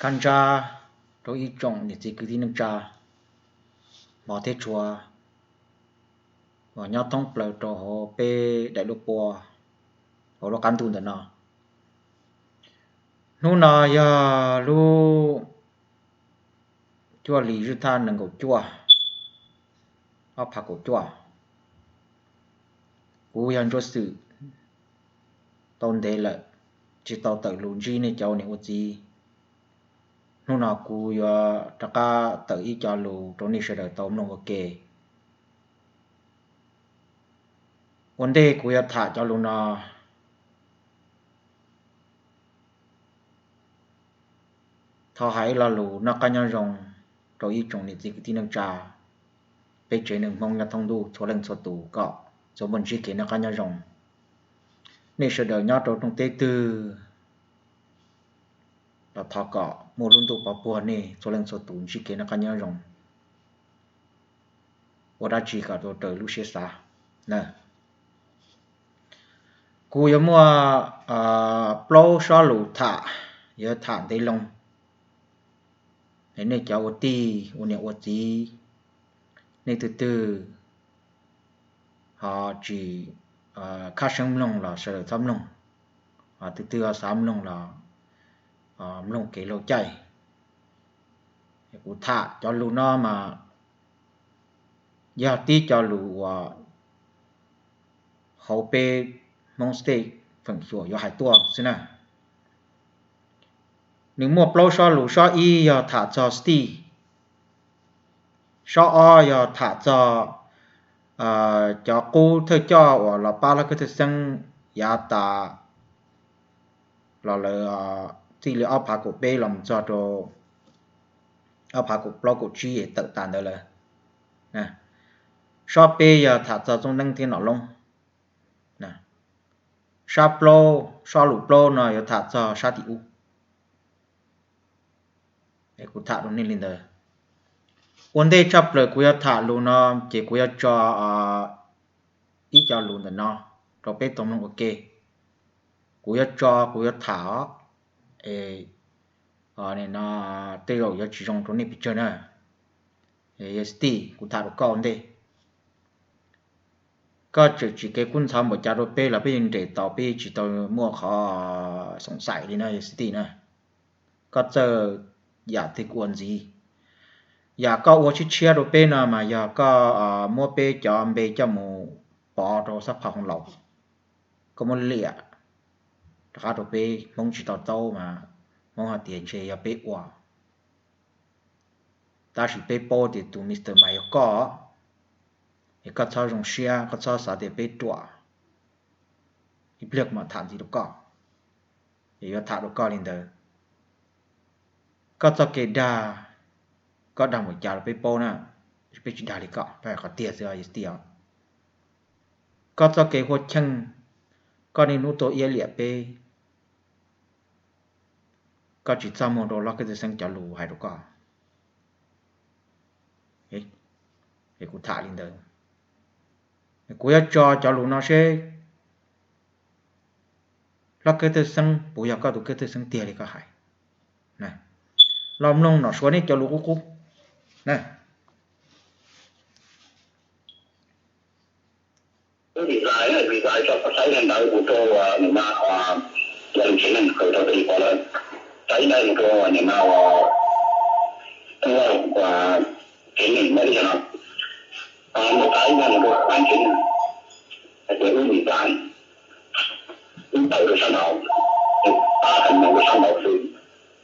Kab ntsab rau ib tsoom niam txiv kwv tij neej tsa hmov thiab tshua uas nyob thoob plaws rau hauv peb daim duab pua hauv lub qab ntuj ntawm no. Hnub no yog lub cuaj hli zwj thaj nees nkaum cuaj, ob phav kaum cuaj. Kuv yog Ntsuab Xwm, tau ntev lawm tsis tau tawm lus ntsib nej cov ua niam ua txiv. Hnub no kuv yuav rov qab tawm ib co lus rau nej sawv daws tau mloog ua ke. Ua ntej kuv yuav tham cov lus no, thov hais ib lo lus noj qab nyob zoo rau ib tsoom niam txiv kwv tij neej tsa, peb tsev neeg Hmoob nyob thoob ntuj txhua leej txhua tus kom txhua muaj ntsib kev noj qab nyob zoo. Nej sawv daws nyob rau rooj teb twg los thov kom muaj lub ntuj pov puag nej txhua leej txhua tus ntsib kev noj qab nyob zoo, ua dab tsi kom tau raws lub siab xav na. Kuv yuav muaj plaub sob lus tham, yuav tham ntev loo. Nej cov ua tij ua niam ua txiv, nej twg twg ho tsis khab seeb mloog los sawv daws txhob mloog, ho twg twg ho xav mloog los mloog kev laug caij. Kuv tham cov lus no mas yog tib co lus uas hauv peb Hmoob State feem xyuam yuav hais tuaj xwb na. Nws muaj plaub sob lus, sob ib yog tham txog Steve, sob ob yog tham txog cov qub thawj coj uas los pab Laj Kab Thawj Xeeb yav tas los lawm txij li ob phav kaum peb los mus txog rau ob phav kaum plaub kaum tsib es tawm tas ntawd lawm. Sob peb yog tham txog Txooj Neeb thiab Nom Loob. Sab plaub, sob lus plaub no yuav tham txog sab tim ub. Es kuv tham rau nej li ntawd. Ua ntej tshaj plaws kuv yuav tham lus no ces kuv yuav tso ib co lus ntawm no rau peb tau mloog ua ke. Kuv yuav tso, kuv yuav tham os. Es no tej zaum yuav tsis zoo rau nej pes tsawg na. Yog Steve, kuv tham rau koj ua ntej. Koj tseem tsis kev kub ntxhov npaum cas rau peb los peb yeej nres tau, peb yeej tsis tau muaj qhov xoom xaim li no yog Steve na. Koj txawj yam twg kuj ua ntxiv. Yam koj ua tshiab tshiab rau peb no mas yog koj muab peb cov npe coj mus pov rau xab pha hoo laus. Koj muab liam rov qab rau peb, Hmoob tsis to taub mas Hmoob hais tias ntshe yog peb ua. Tab sis peb paub tias tus Mister mas yog koj, es koj txhob zoo siab, koj txhob xav tias peb ruam, ib pliag kuv mam tham ntxiv rau koj. Es yuav tham rau koj li ntawd. Koj txoj kev dag, koj dag npaum cas los peb paub na, peb tsis dag li koj, koj hais qhov tiag xwb os Steve. Koj txoj kev huaj cheej, koj niaj hnub tuaj iab liam peb, koj tsis txaj muag rau Laj Kab Thawj Xeeb cov lus hais rau koj. Es kuv tham li ntawd, kuv yuav tso cov lus no seb Laj Kab Thawj Xeeb puas yog koj tus Kab Thawj Xeeb tiag li koj hais. Los mloog Nom Suav nej cov lus qub qub na. Wb resign, resign tso saib daim ntawv mus rau nim no, yog tsev neeg khaws rau peb li pov lawm. Saib daim mus rau nim no, ua tsev neeg no li no. Mus saib daim mus rau tsev neeg, hais tias wb resign, wb tawm rau sab nraud, pab teem meem rau sab nraud xwb,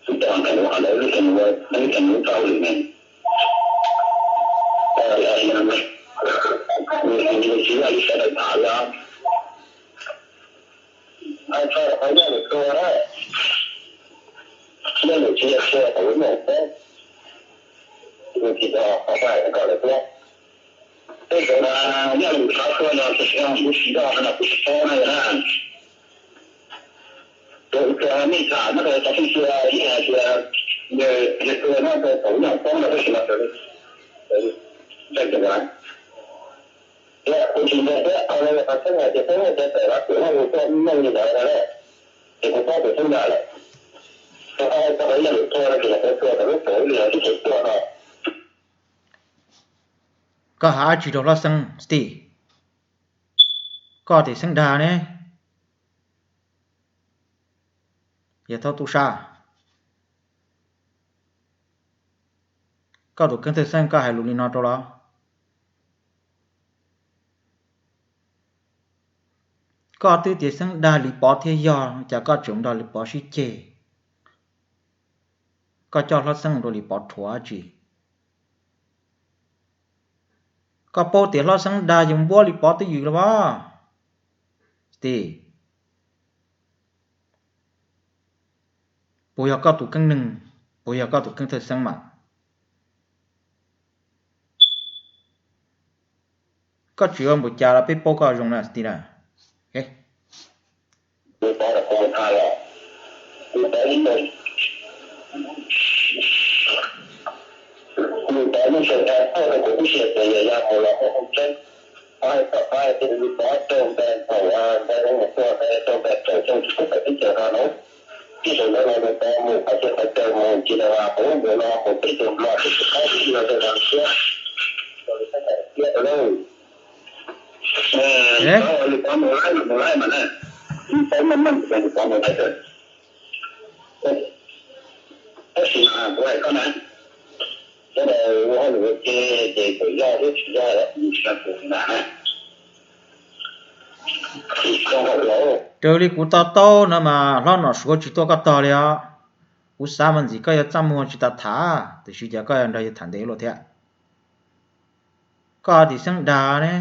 wb tawm teem rau qhov ntawd, wb tsis mus rau hauj lwm ne. Nws tsis yog li sawv daws tham li os. Txog qhov yog lus tua na, yog lus tsis yog tua thaum lub ntuj teb, nws tsis yog qhov hais kom lawv tua. Tej zaum yog lus xav tua no tsis yog kuv siv zog no kuv tsis paub na yog na. Tus tua nej tham nyob rau xov tooj tua ib hais tias nws tua nyob rau thaum lub ntuj teb no tab sis mas kuv tsis nco thiab, qhov xeeb hais tias peb muaj cov tawm los tias muaj lus tuaj meej li ntawd no, ces kuv paub tias xeeb dag lawm. Koj hais dab tsi rau Hlob Xeeb Steve? Koj tias Xeeb dag ne? Yog thaub tub sab, koj tus kheej thawj Xeeb koj hais lus li no rau los? Koj twb tias Xeeb dag Lis Pov thiaj yog, cas koj tseem nrog Lis Pov sib ceg? Koj coj Hlob Xeeb rau Lis Pov rhuav dab tsi? Koj paub tias Hlob Xeeb dag yus npuab Lis Pov twj ywm los as? Steve, puas yog koj tus kheej neeg, puas yog koj tus kheej thawj Xeeb mas? Koj tsis ua npaum cas los peb paub koj zoo na Steve na. Raws li kuv to taub no mas Hlob Nom Suav tsis tuaj koj tog li os. Kuv xav mas ntxim koj yuav txaj muag tsis tas tham, tiam sis cas koj yuav nrog yawg tham ntev luaj thiab. Koj tias Xeeb dag ne?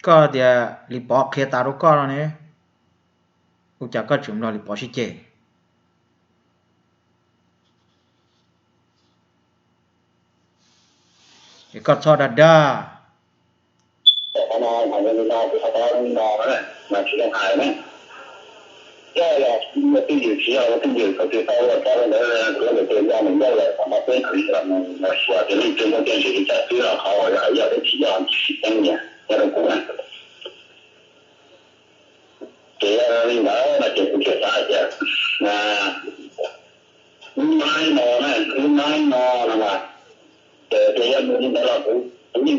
Koj tias Lis Pov qhia tas rau koj no ne, ua cas koj tseem nrog Lis Pov sib ceg? Es koj txhob dag dag. Ces yog li ntawd no ces kuv thiaj xav tias, lub nab no na, lub nab no no mas, ces ces yog mus li ntawd los kuv,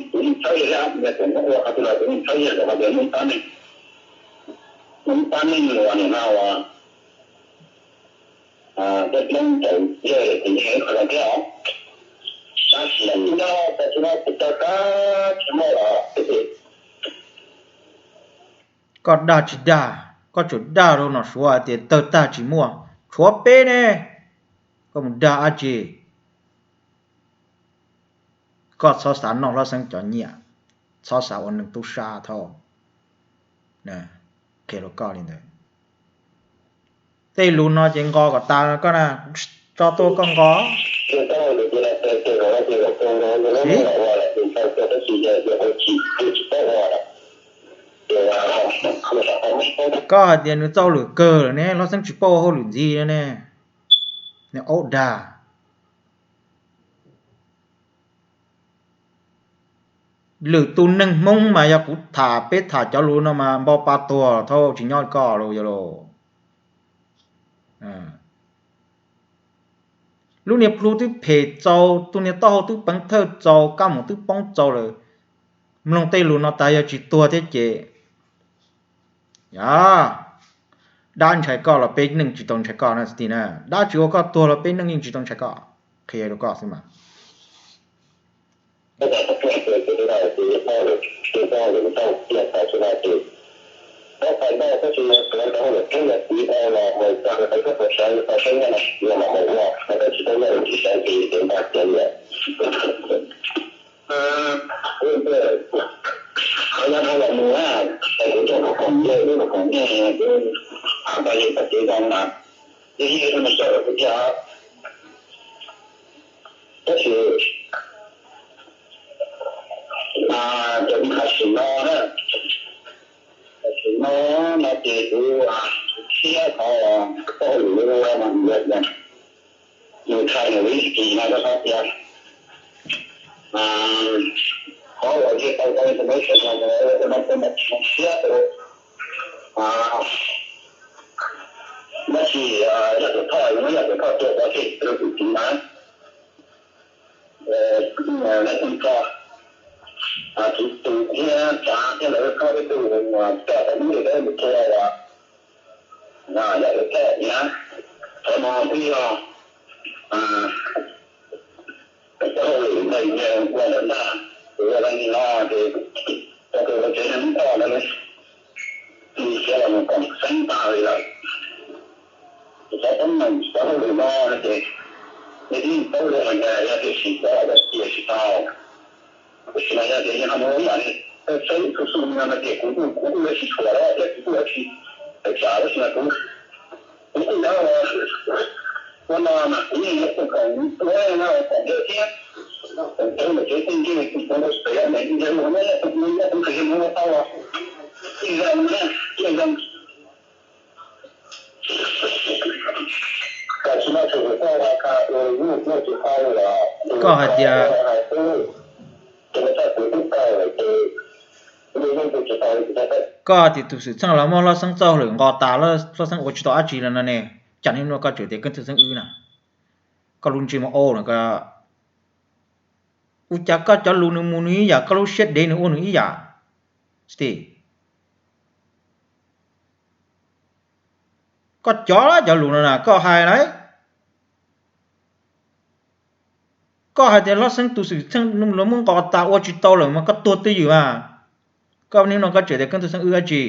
kuv yeej txhawb yawg thiab, yog tias muab ua qhov twg los kuv yeej txhawb yawg rau qhov tias muaj ib pab neeg, muaj ib pab neeg uas nim no uas tej Hmoob tau yawg ces yeej ib qho zoo thiab os. Tab sis nyob rau txij no kuv tau kab tsis muaj los Koj dag tsis dag, koj tsuas dag rau Nom Suav hais tias tawg tag tsis muaj, tshuav peb ne, koj mus dag dab tsi? Koj txhob xav noj Hlob Xeeb cov nyiaj, txhob xav ua neeg tub sab thaub. Qhia rau koj li ntawd. Tej lus no ces nqos kom tas koj na, tso tuaj koj nqos. Koj hais tias nws txoj hauj lwm kawg lawm ne, Hlob Xeeb tsis paub ua hauj lwm ntxiv ne, nws aub dag. Lwm tus neeg Hmoob mas yog kuv tham, peb tham cov lus no mas npau pa tuag thaub, tsis nyob li koj los yog los. Lub niag plhu twb phem txaus, tus niag taub hau twb peev thawj txaus, kab moos twb poob txaus lawm, mloog tej lus no tas yog tsis tuag thiab ces, yog dab ntshai koj los peb neej tsis tau ntshai koj na, txiv tij na. Dab tsis ua koj tuag los peb neej yeej tsis tau ntshai koj. Qhia rau koj xwb mas. Qhov no los mus na, kuv tuaj kom nce, tuaj kom nce, kuv pab yus txoj kev zoo mas, yog yog no tso rau kuv thiab. Tab sis cov tam sim no na, tam sim no no ces kuv thiab qhov koj hauj lwm ua mas nws, nws thaij nws whisky no koj txhob tias, qhov uas yog tau tau information no, no siab rau Tab sis Yaj Tuam Thoj, muab Yaj Tuam Thoj tua pov tseg rau tus txiv na. Leej Xeeb Txo, Txiv Tus thiab Tsav thiab lawv ob peb tug coj tom ub li peb mus tua uas Yaj Tuam Thoj thiab. Qhov no twb yog hauj lwm ntawm yawg ua lawm ntag. Tus ua li no ces tau tus ua tsev neeg muab toj lawm, cia los mus koom xeeb tas li lawm. Cov teeb meem cov hauj lwm no ces nej twb paub zoo li cas, yog tiam sis cov ua tiag tsis tau. Tab sis mas yog tias yog no mus ua ib yam li xeeb xeeb xu xu no ces kuv kuj, kuv kuj yuav sib tshuam thiab kuv kuj yuav tsis tawm tsam, tab sis mas kuv, kuv kuj yuav ua, ua no mas kuv yeej yuav koom, koom ua no koom thiab, koom coob ntawm tsev txheej ntswg, kuv kuv pem yog ntawm ntshe ua no kuv kuv kuv tsis mus ua tau los ib zaug na, ib zaug. Koj hais tias, koj hais tias tus xwm txheej los muab Hlob Xeeb txoj hauj lwm nqos tas, Hlob Xeeb ua tsis tau dab tsi li no ne, cas niaj hnub no koj tseem tias Keeb Thwj Xeeb wb na? Koj lub ntsej muag au no, ua cas koj cov lus nws mus nws ib yam, koj lub siab dev nws ua nws ib yam. Sti, koj cov, cov lus no na koj hais lauj. Koj hais tias Hlob Xeeb tus xwm txheej los muab nqos tas ua tsis tau lawm mas koj tuag twj ywm mas. Koj niaj hnub no koj tseem tias Keeb Thwj Xeeb wb dab tsi?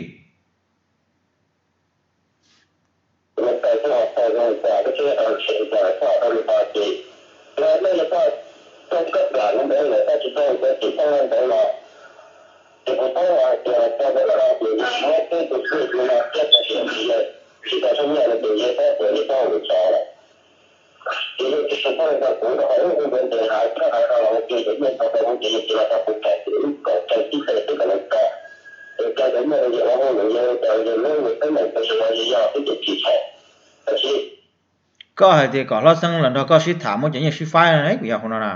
Koj hais tias kom Hlob Xeeb los nrog koj sib tham muab cov nyiaj sib faib no, kuv yog hauv no na.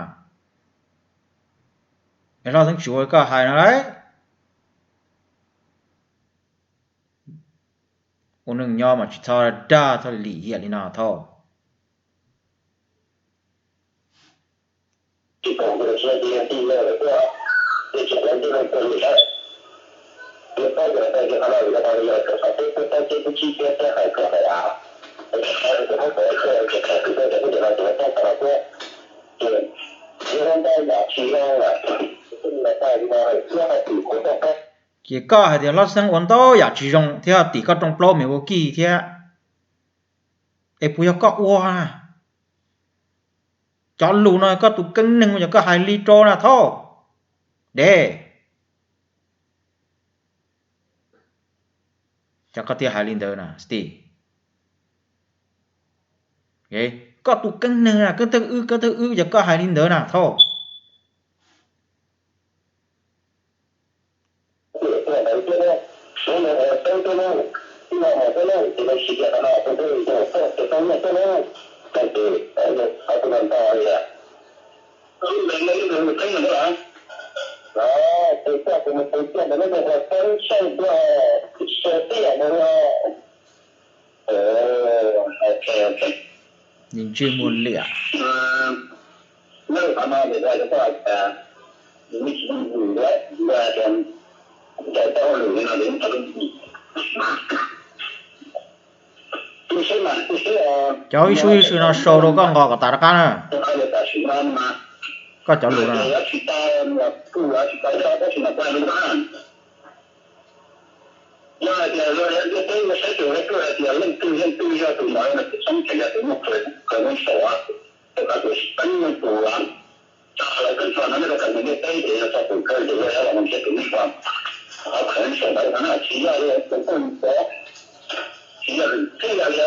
Es Hlob Xeeb tsis ua li koj hais no lauj. Ua neej nyob mas tsis txhob dag txhob lim hiam li no thaub. Ces koj hais tias Hlob Xeeb ua ntau yam tsis zoo thiab tim koj rooj plaub me ua kij thiab. Es puas yog koj ua na? Cov lus no koj tus keeb neeg ua cas koj hais li rau na thaub dev. Cas koj thiaj hais li ntawd na Sti? Koj tus keeb neeg na, keeb thawj wb, keeb thawj wb, cas koj hais li ntawd na thaub? Ntsej muag liam. Cov ib sub ib sw no sau rau koj nqos kom tas rov qab na. Koj cov lus no. Yog hais tias luag ntiaj teb yuav saib tus hais tias leej twg leej twg yog tus no, txhob tseem yog tus muaj qhov muab saum, tej qhov tseem teeb tus tsa lawv koj txog no nej rau kawm tus ntiaj teb ces yog txog tus kawg ces luag yuav los mus nrhiav tus nej ko. Qhov kheev saum ntawd no na tsis yog li tus koj, tsis yog, tsis yog li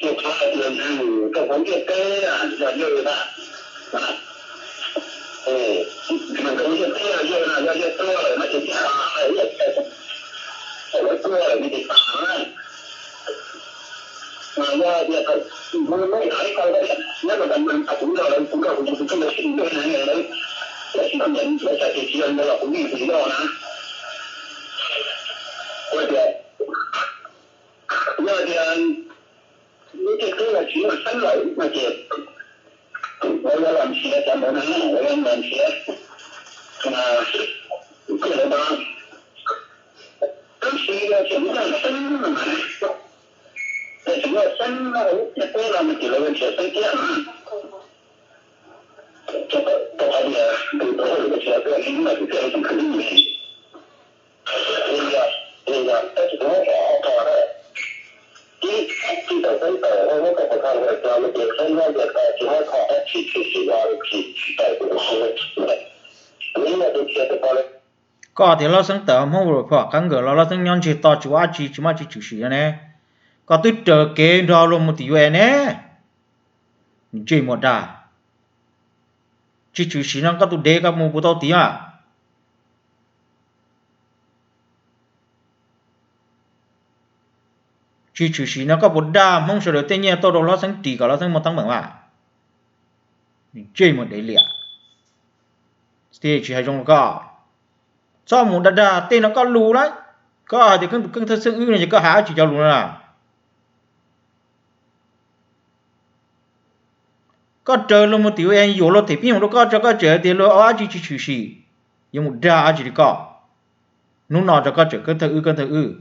tus qhov hais tias yus rau hauv ntiaj teb yog yawg na. Nws rau hauv ntiaj teb yog yawg na, yog yawg tuag lawm no ces tsis tas, lawv tuag lawm no ces tas na. Mas yog tias thaum kuv lub yam ib qho nyob rau tas mas kuv nrog lawv, kuv nrog kuv tus txiv tub lawv sib nrog na, lawv sib nrog nyiam lawv txawm tias tsis yog li ntawd los kuv yeej tsis nrog na. Ua tias Xeeb lawm no ces lawv yuav los nrhiav cov ntawd na, lawv yuav los nrhiav, mas lawv tab sis yog tseem muaj xeeb no mas, yog tseem muaj xeeb no, lub teb no mas ces lawv yuav nrhiav xeeb thiab na. Rau qhov tias tus tau hauj lwm tsis tau tuaj li hnub no tus thiaj li tseem khwv li ne. Li yog, li yog tab sis kuv muab kom ob qho na. Ib, tsis tau xeeb tawm, muab koj pov thawj ua cov no ces xeeb nyob tias tsis muab kho dab tsi tshwm sim no tsis tsis tawm tus hauj lwm. Kuv ib yog tus tsis tau pov. Koj tias Hlob Xeeb tawm Hmoob ua pom qab nkawd los Hlob Xeeb nyob ntseg to tsis ua dab tsi tsis muaj dab tsi tshwm sim no ne. Koj twb raws kev nrog luag mus tim U S ne. Ntsej muag dag. Tsis tshwm sim no koj tus dev koj mus puas tau tid mas. Tsis tshwm sim no koj puas dag Hmoob sawv daws tej nyiaj tuaj rau Hlob Xeeb ris kom Hlob Xeeb muaj teeb meem mas. Ntsej muag dev liam. Thiaj tsis hais zoo rau koj. Txhob mus dag dag tej no koj lus lawm. Koj hais tias koj tus Keeb Thawj Xeeb wb no ces koj hais dab tsi cov lus no na? Koj raws luag mus tim U S yuam luag them pib mus rau koj tso koj tseem hais tias luag ua dab tsi tsis tshwm sim, yuav mus dag dab tsi li koj. Hnub no tso koj tseem Keeb Thawj wb Keeb Thawj wb.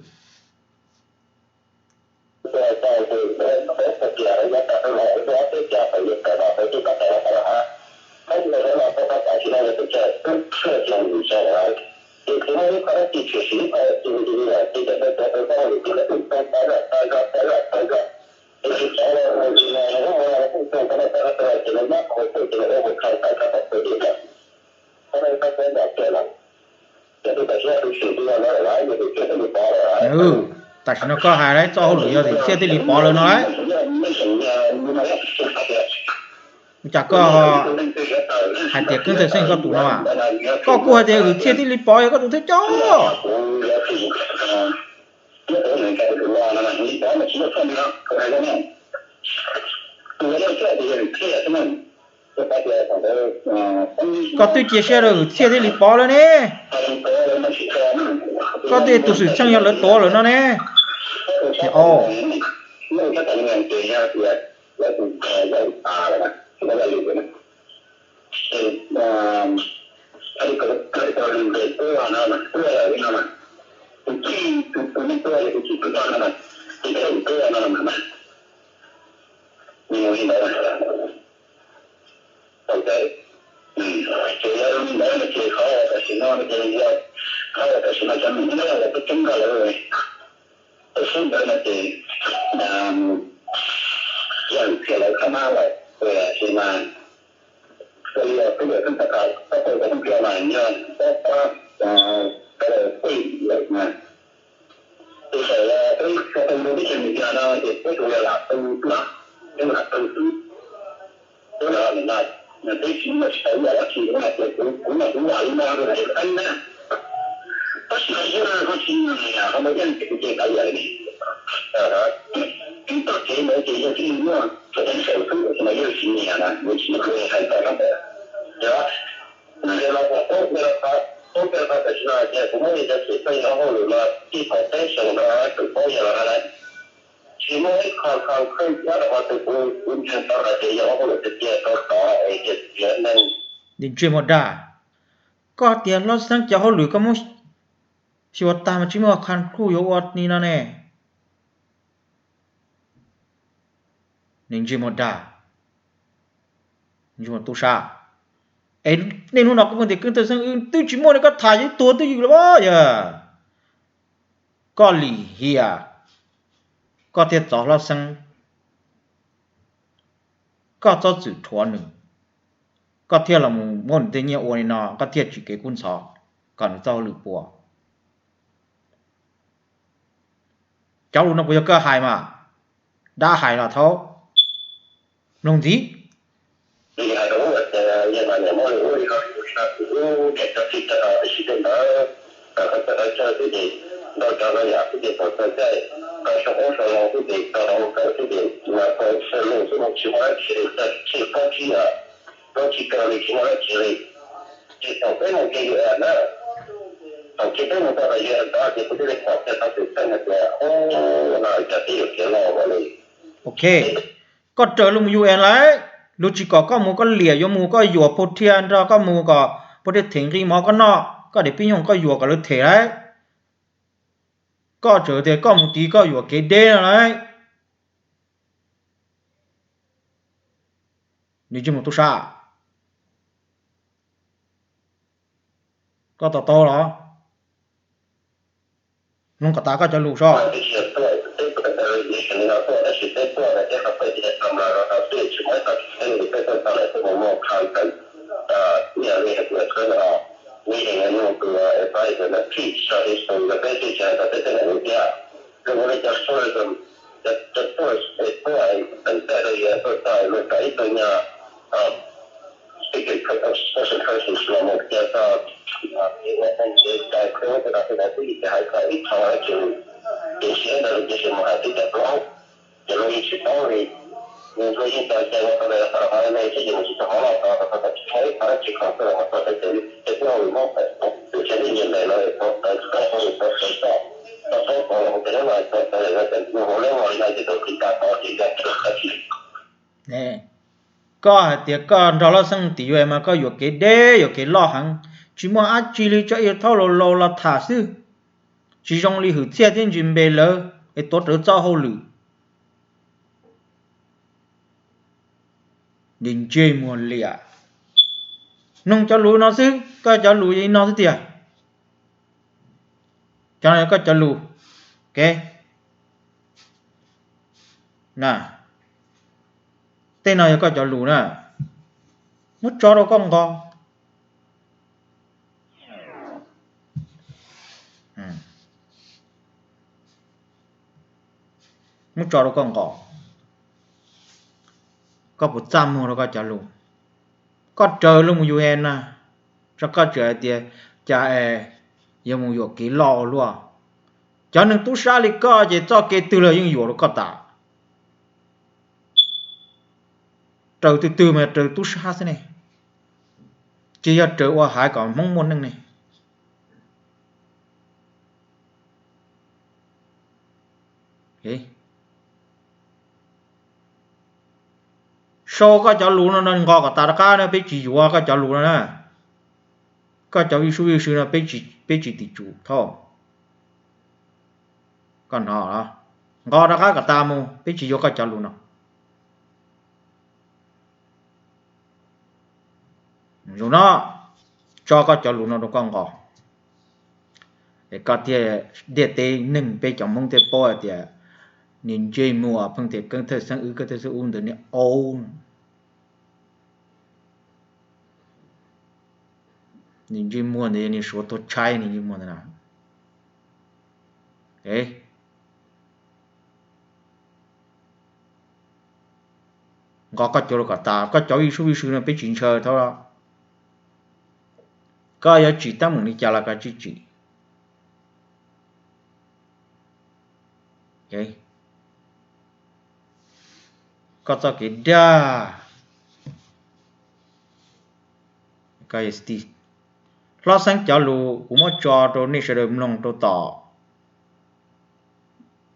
Tam sim no koj hais lawm txoj hauj lwm yog Hwm Txhiaj thiaj li pov lawm no lawm. Ua cas koj hais tias Keeb Thawj Xeeb koj tus no mas? Koj kuj hais tias Hwm Txhiaj thiaj li pov yog koj tus thawj coj. Koj twb cia siab rau Hwm Txhiaj thiaj li pov lawm ne. Koj twb tus xwm txheej yog lawv tuav lawm no ne. Ces yog li ntawd no ces qhov uas tam sim no no ces yog qhov uas tam sim no cov neeg nyob los twb ceeb koj lawm. Tej xwb ntawd no ces yog Hwm Txhiaj lawv kha mab lawm, ces mas ua li os, peb yog peb tab tom pab tau cov neeg no mas yog pab pab tej lawm mas. Tus txawm peb tsis tau mus rau teb chaws Amelikas no ces peb tsuas yog lam tu xwb, peb lam tu xwb. Peb lam no, peb tsis muaj tsis tau ib yam dab tsi no ces kuv, kuv mas kuv vam li no rau Hwm Txhiaj na. Tab sis qhov tseeb no koj tsis nyiam, qhov ntawd yeej ces kuv ces tau ib yam li. Tib txoj kev ntawd ces yog tib neeg muaj txoj kev xaus xwb, tab sis mas yeej tsis nyiam na, yeej tsis nyiam hais txog qhov ntawd. Yog, yog los kom paub kiag rau qhov, paub kiag rau qhov tam sim no ces kuv muab cov xwm txheej hauj lwm no tij thaum peb xyoos no kom paub yog los no na. Tsis muaj ib qho khaws khaws nyob rau qhov twg, kuv, kuv ntseeg tau hais tias yog hauj lwm tiag tiag rau tod es yog txiav neeg. Ntsej muag dag. Koj tias Hlob Xeeb cov hauj lwm koj muab xyuas tag mas tsis muaj qha kuj yuav ua li no ne. Nws ntsej muag dag, ntsej muag tub sab. Es nej hnub no kuj tias Keeb Thawj Xeeb wb twb tsis muaj li, koj tham ib tuag twj ywm los yog. Koj lim hiam, koj thiaj txov Hlob Xeeb, koj txhob txwm rhuav nws, koj thiaj los mus muab nws tej nyiaj ua li no, koj thiaj tsim kev kub ntxhov kom nws txoj hauj lwm puas. Cov lus no puas yog koj hais mas? Dab hais los thaub, mloog ntxiv. Ok, Koj raws luag mus U N lawm, luag tsis kom koj mus, koj liam yuav mus, koj yuam Phuv Thia nrog koj mus kom Phuv Thia them nqi mov koj noj, koj daim pib nyoog koj yuam kom lawv them lawm. Koj tseem tias koj mus tid koj yuam kev deb no lawm. Nws tsis mus tub sab, koj to taub los mloog kom tas koj cov lus soj. Speaking of social persons los mus kiag txog ua tau kev cai qhuab tus no tej no twb yog hais txog ib qho ces siab ntawd ces mus hais twb cov plaub ces luag yeej tsis paub li. Nws luag yeej tau cai ua tau li qhov no qhov no ne thiab ces mus tsis tau hauv loj tau tau tau tsis tau ib qho dab tsi qhov xwb los mus tau tau ces ces twb ua li mob pem tus tshiab li nyias npe no tau tau tau tau tau tau tau tau tau los mus ces lub no tau tau ces mus hauv lub no li no ces tau qhib tas tau ces nkag qhov tsis Koj hais tias koj nrog Hlob Xeeb tim yuav mas koj yuam kev deb yuam kev loj heev, tsis muaj dab tsi li, tso ib thauj laus laus los tham xwb, tsis zoo li hwm txhiaj thiab ntsis npe lawv es tuav rawv txoj hauj lwm. Ntsej muag liam, mloog cov lus no xwb, koj cov lus li no xwb tiag. Cov no yog koj cov lus, ok. Na, tej no yog koj cov lus na, muab tso rau koj nqos. Muab tso rau koj nqos, koj puas txaj muag rau koj cov lus? Koj raws luag mus UN na, tso koj tseem hais tias cas es yuav mus yuam kev loj ua luaj. Cov neeg tub sab li koj ces txoj kev twg los yeej yuam rau koj tas. Raws twg twg mas raws tub sab xwb ne, tsis yog raws ua haiv kom Hmoob muaj neej ne. Sau koj cov lus no nqos kom tas rov qab na, peb tsis yuav koj cov lus no na. Koj cov vij sub vij sw no peb tsis tim tsum thauj. Koj hnov, nqos rov qab kom tas mus, peb tsis yuav koj cov lus no. Zoo no, tso koj cov lus no rau koj nqos, es koj thiaj, ntiaj teb neeg peb cov Hmoob thiaj paub hais tias niag ntsej muag pheej tias Keeb Thawj Xeeb wb, Keeb Thawj Xeeb ub ntawd niag aub. Niag ntsej muag ntawd yog niag Suav tuag tshaib niag ntsej muag ntawd na. Nqos koj cov lus kom tas, koj cov vij sub vij sw no peb tsis ntshaw thauj. Koj yuav tsim teeb meem li cas los koj tsis tsim. Koj txoj kev dag. Hlob Xeeb cov lus kuv muab tso rau nej sawv daws mloog rau tom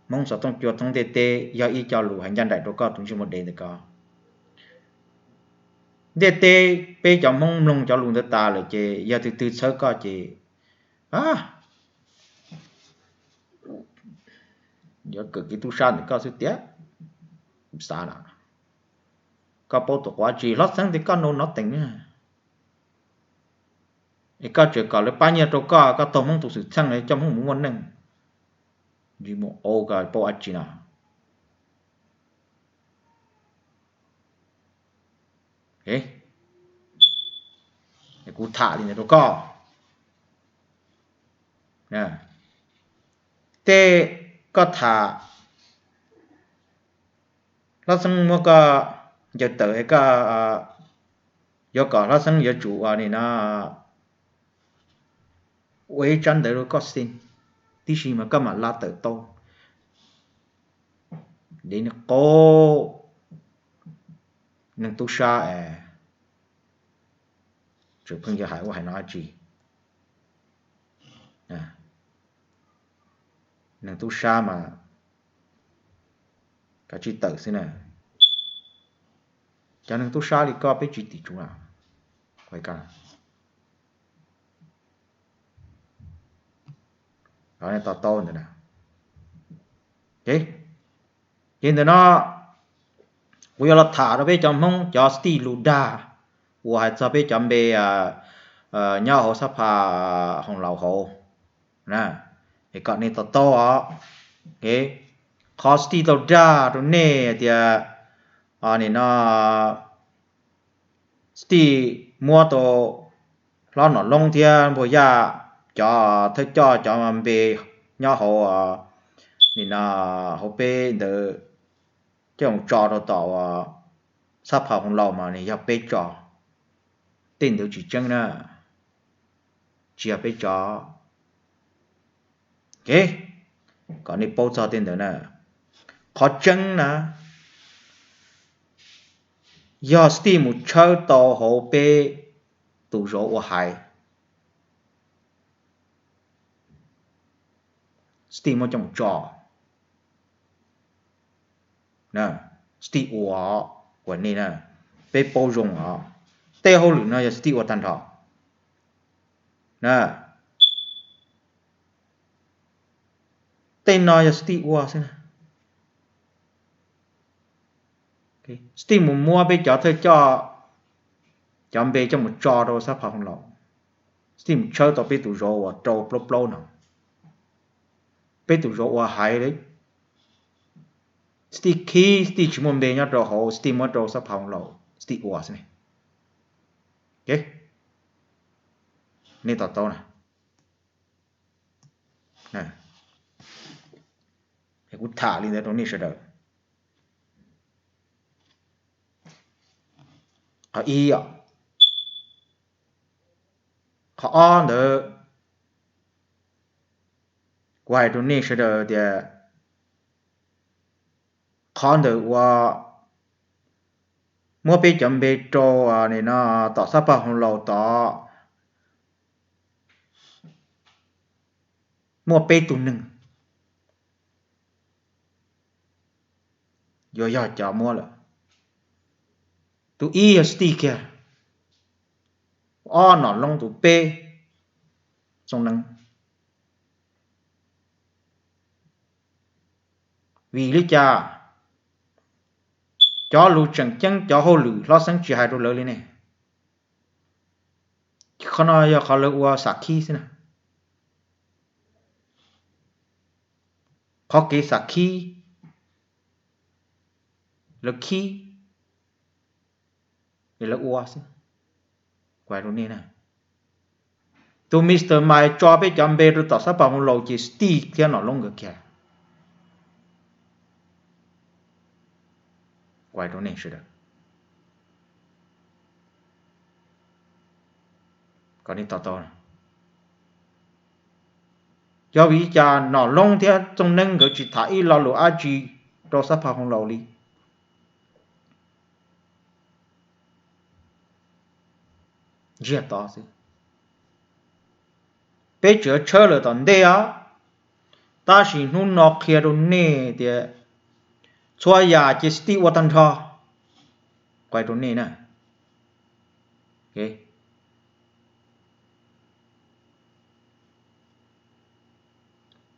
Hmoob xov tooj cua thoob ntiaj teb, yog ib co lus hais ncaj nraim rau koj tus ntsej muag dev ntawm koj. Ntiaj teb peb cov Hmoob mloog cov lus ntawd tas lawm ces yog twg twg txhawb koj ces yuav kawm kev tub sab ntawm koj xwb tiag. Xav na, koj paub tus quav tsis Hlob Xeeb tias koj nau nov teem na, es koj tseem kom lawv pab nyiaj rau koj, koj taug Hmoob tus xwm txheej coj Hmoob mus muaj neej. Ntsis mus ua koj paub dab tsi no. Kuv tham li ntawd rau koj. Tej koj tham, Hlob Xeeb muab koj ncaws tawm es koj yuav kom Hlob Xeeb yuav tsum ua ni no, ua ib tsab ntawv rau koj xwb, tib si mas koj mam lab tawm tau. Dev niag qaub, neeg tub sab es tseem pheej yog hais ua hais no dab tsi. Neeg tub sab mas kav tsij tawm xwb na. Cov neeg tub sab li koj peb tsis tim tsuv na. To taub ntawd na. Ces ntawm no kuv yuav los tham rau peb cov Hmoob cov sij lus dag uas hais txog peb cov npe nyob hauv xab pha hoos laus hauv na, es kom nej to taub os. Qhov sij tau dag rau nej tias nim no sij muab tau hlob Nom Loob thiab Npuag Yaj cov thawj coj cov npe nyob hauv nim no hauv peb ntawd coj mus tso rau tom xab pha hoos laus mas nws yog peb tso. Tej ntawd tsis tseeb na, tsis yog peb tso. Kom nej paub txog tej ntawd na. Qhov tseeb na yog sij mus tshawb tau hauv peb tus zauv ua haiv. Sij muab coj mus tso. Sij ua, ua nej na, peb paub zoo os. Tej hauj lwm no yog sij ua tag nrho. Tej no yog sij ua xwb na. Sij mus muab peb cov thawj coj cov npe coj mus tso rau xab pha hoos laus. Sij mus tshawb tau peb tus zauv uas rau plaub plaub no. Peb tus zauv ua haiv li. Sij khib, sij tsis muaj npe nyob rau hauv, sij muab rau xab pha hoos laus, sij ua xwb ne. Nej to taub na. Kuv tham li ntawd rau nej sawv daws. Qhov ib, qhov ob ntawd kuv hais rau nej sawv daws tias qhov ntawd uas muab peb cov npe rau nim no tom xab pha hoos laus tod muaj peb tug neeg yuav yog cov muab lawm. Tus ib yog Sij kiag, ob Nom Loob, tus peb Txooj Neeb. Vim li cas cov lus tseem ceeb cov hauj lwm hlob xeeb tsis hais rau lawv li ne? Qhov no yog qhov lawv ua xam khib xwb na. Qhov kev xam khib, lawv khib es lawv ua xwb. Kuv hais rau nej na, tus Mister Mike tso peb cov npe rau tom xab pha hoos laus ces Sij thiab Nom Loob nkawd kiag. Kuv hais rau nej sawv daws kom nej to taub. Yog vim li cas Nom Loob thiab Txooj Neeb nkawd tsis tham ib lo lus dab tsi rau xab pha hoos laus li? Ntsiag to xwb. Peb tseem yuav tshawb lawm tom ntej os, tab sis hnub no qhia rau nej tias txhua yam ces Sij ua tag nrho. Kuv hais rau nej na,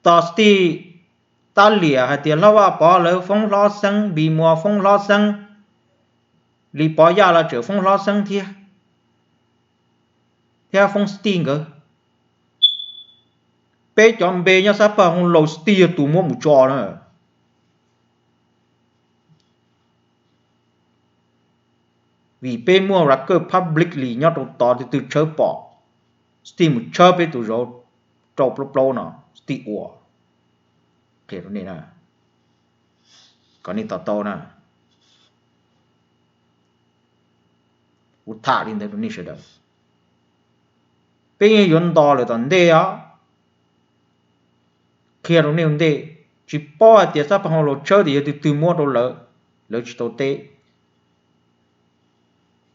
tos Sij tab liam hais tias Hlob Vaj Pov lawv foob hlob xeeb, Npis Muas foob hlob xeeb, Lis Pov Yaj los tseem foob hlob xeeb thiab, thiab foob Sij nkawd. Peb cov npe nyob xab pha hoos laus Sij yog tus muab mus tso na. Vim peb muaj record publicly nyob rau tod, tus twg tshawb pom, Sij mus tshawb peb tus zauv rau plaub plaub no, Sij ua. Qhia rau nej na, kom nej to taub na. Kuv tham li ntawd rau nej sawv daws. Peb yeej yuav nto lawm tom ntej os. Qhia rau nej ua ntej, tsis paub hais tias xab pha hoos laus tshawb tias yog tus twg muab rau lawv, lawv tsis tau teb.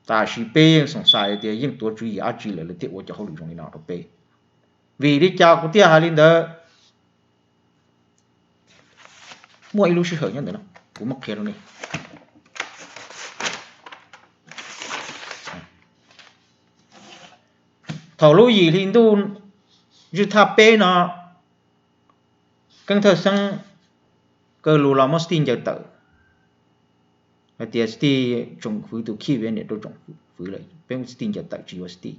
Tab sis peb yeej xoom xais tias yeej tuav tswv yim dab tsi lawm lawv thiaj ua cov hauj lwm zoo li no rau peb. Vim li cas kuv thiaj hais li ntawd? Muaj ib lub sij hawm nyob ntawm no kuv muab qhia rau nej. Thaum lub yim hli ntuj zwj thaj peb no, Keeb Thawj Xeeb kaw lus los muab Steve ncaws tawm, hais tias Steve tsoom fwv tus khij via niam rau tsoom fwv lawm, peb muab Steve ncaws tawm tsis yuav Steve.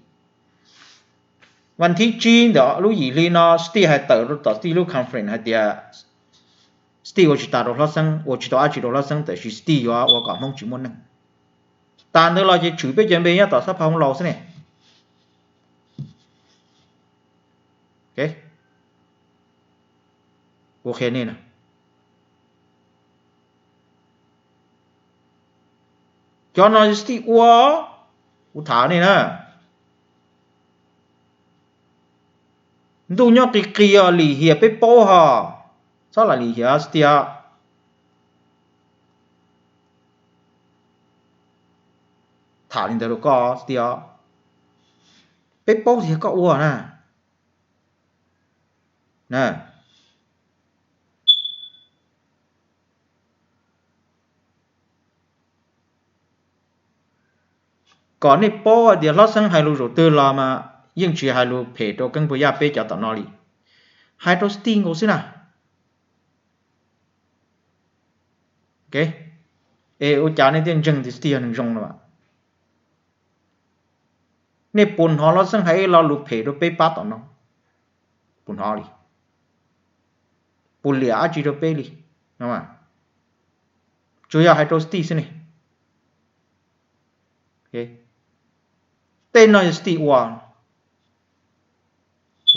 Vas thib tsib ntawm lub yim hli no Steve hais tawm rau tom Steve lub conference hais tias Steve ua tsis tas rau Hlob Xeeb, ua tsis tau dab tsi rau Hlob Xeeb, tab sis Steve yuav ua kom Hmoob tsis muaj neeg. Tas ntawd los ces tshwm peb cov npe nyob tom xab pha hoo laus xwb ne. Kuv qhia nej na, cov no Steve ua, kuv tham nej na. Ntuj nyob qis qis os, lim hiam peb paub hos, txhob lam lim hiam Steve. Tham li ntawd rau koj Steve, peb paub tias koj ua na. Kom nej paub hais tias Hlob Xeeb hais lus zaum twg los mas yeej tsis hais lus phem rau Keeb Puas Yaj peb cov tom no li, hais rau Steve nkaus xwb na. Es ua cas nej thiaj ntseeg tias Steve yog neeg zoo no? Nej puas hnov Hlob Xeeb hais ib lo lus phem rau peb pab tom no? Puas hnov li? Puas liam dab tsi rau peb li? Tsuas yog hais rau Steve xwb ne. Tej no yog Steve ua.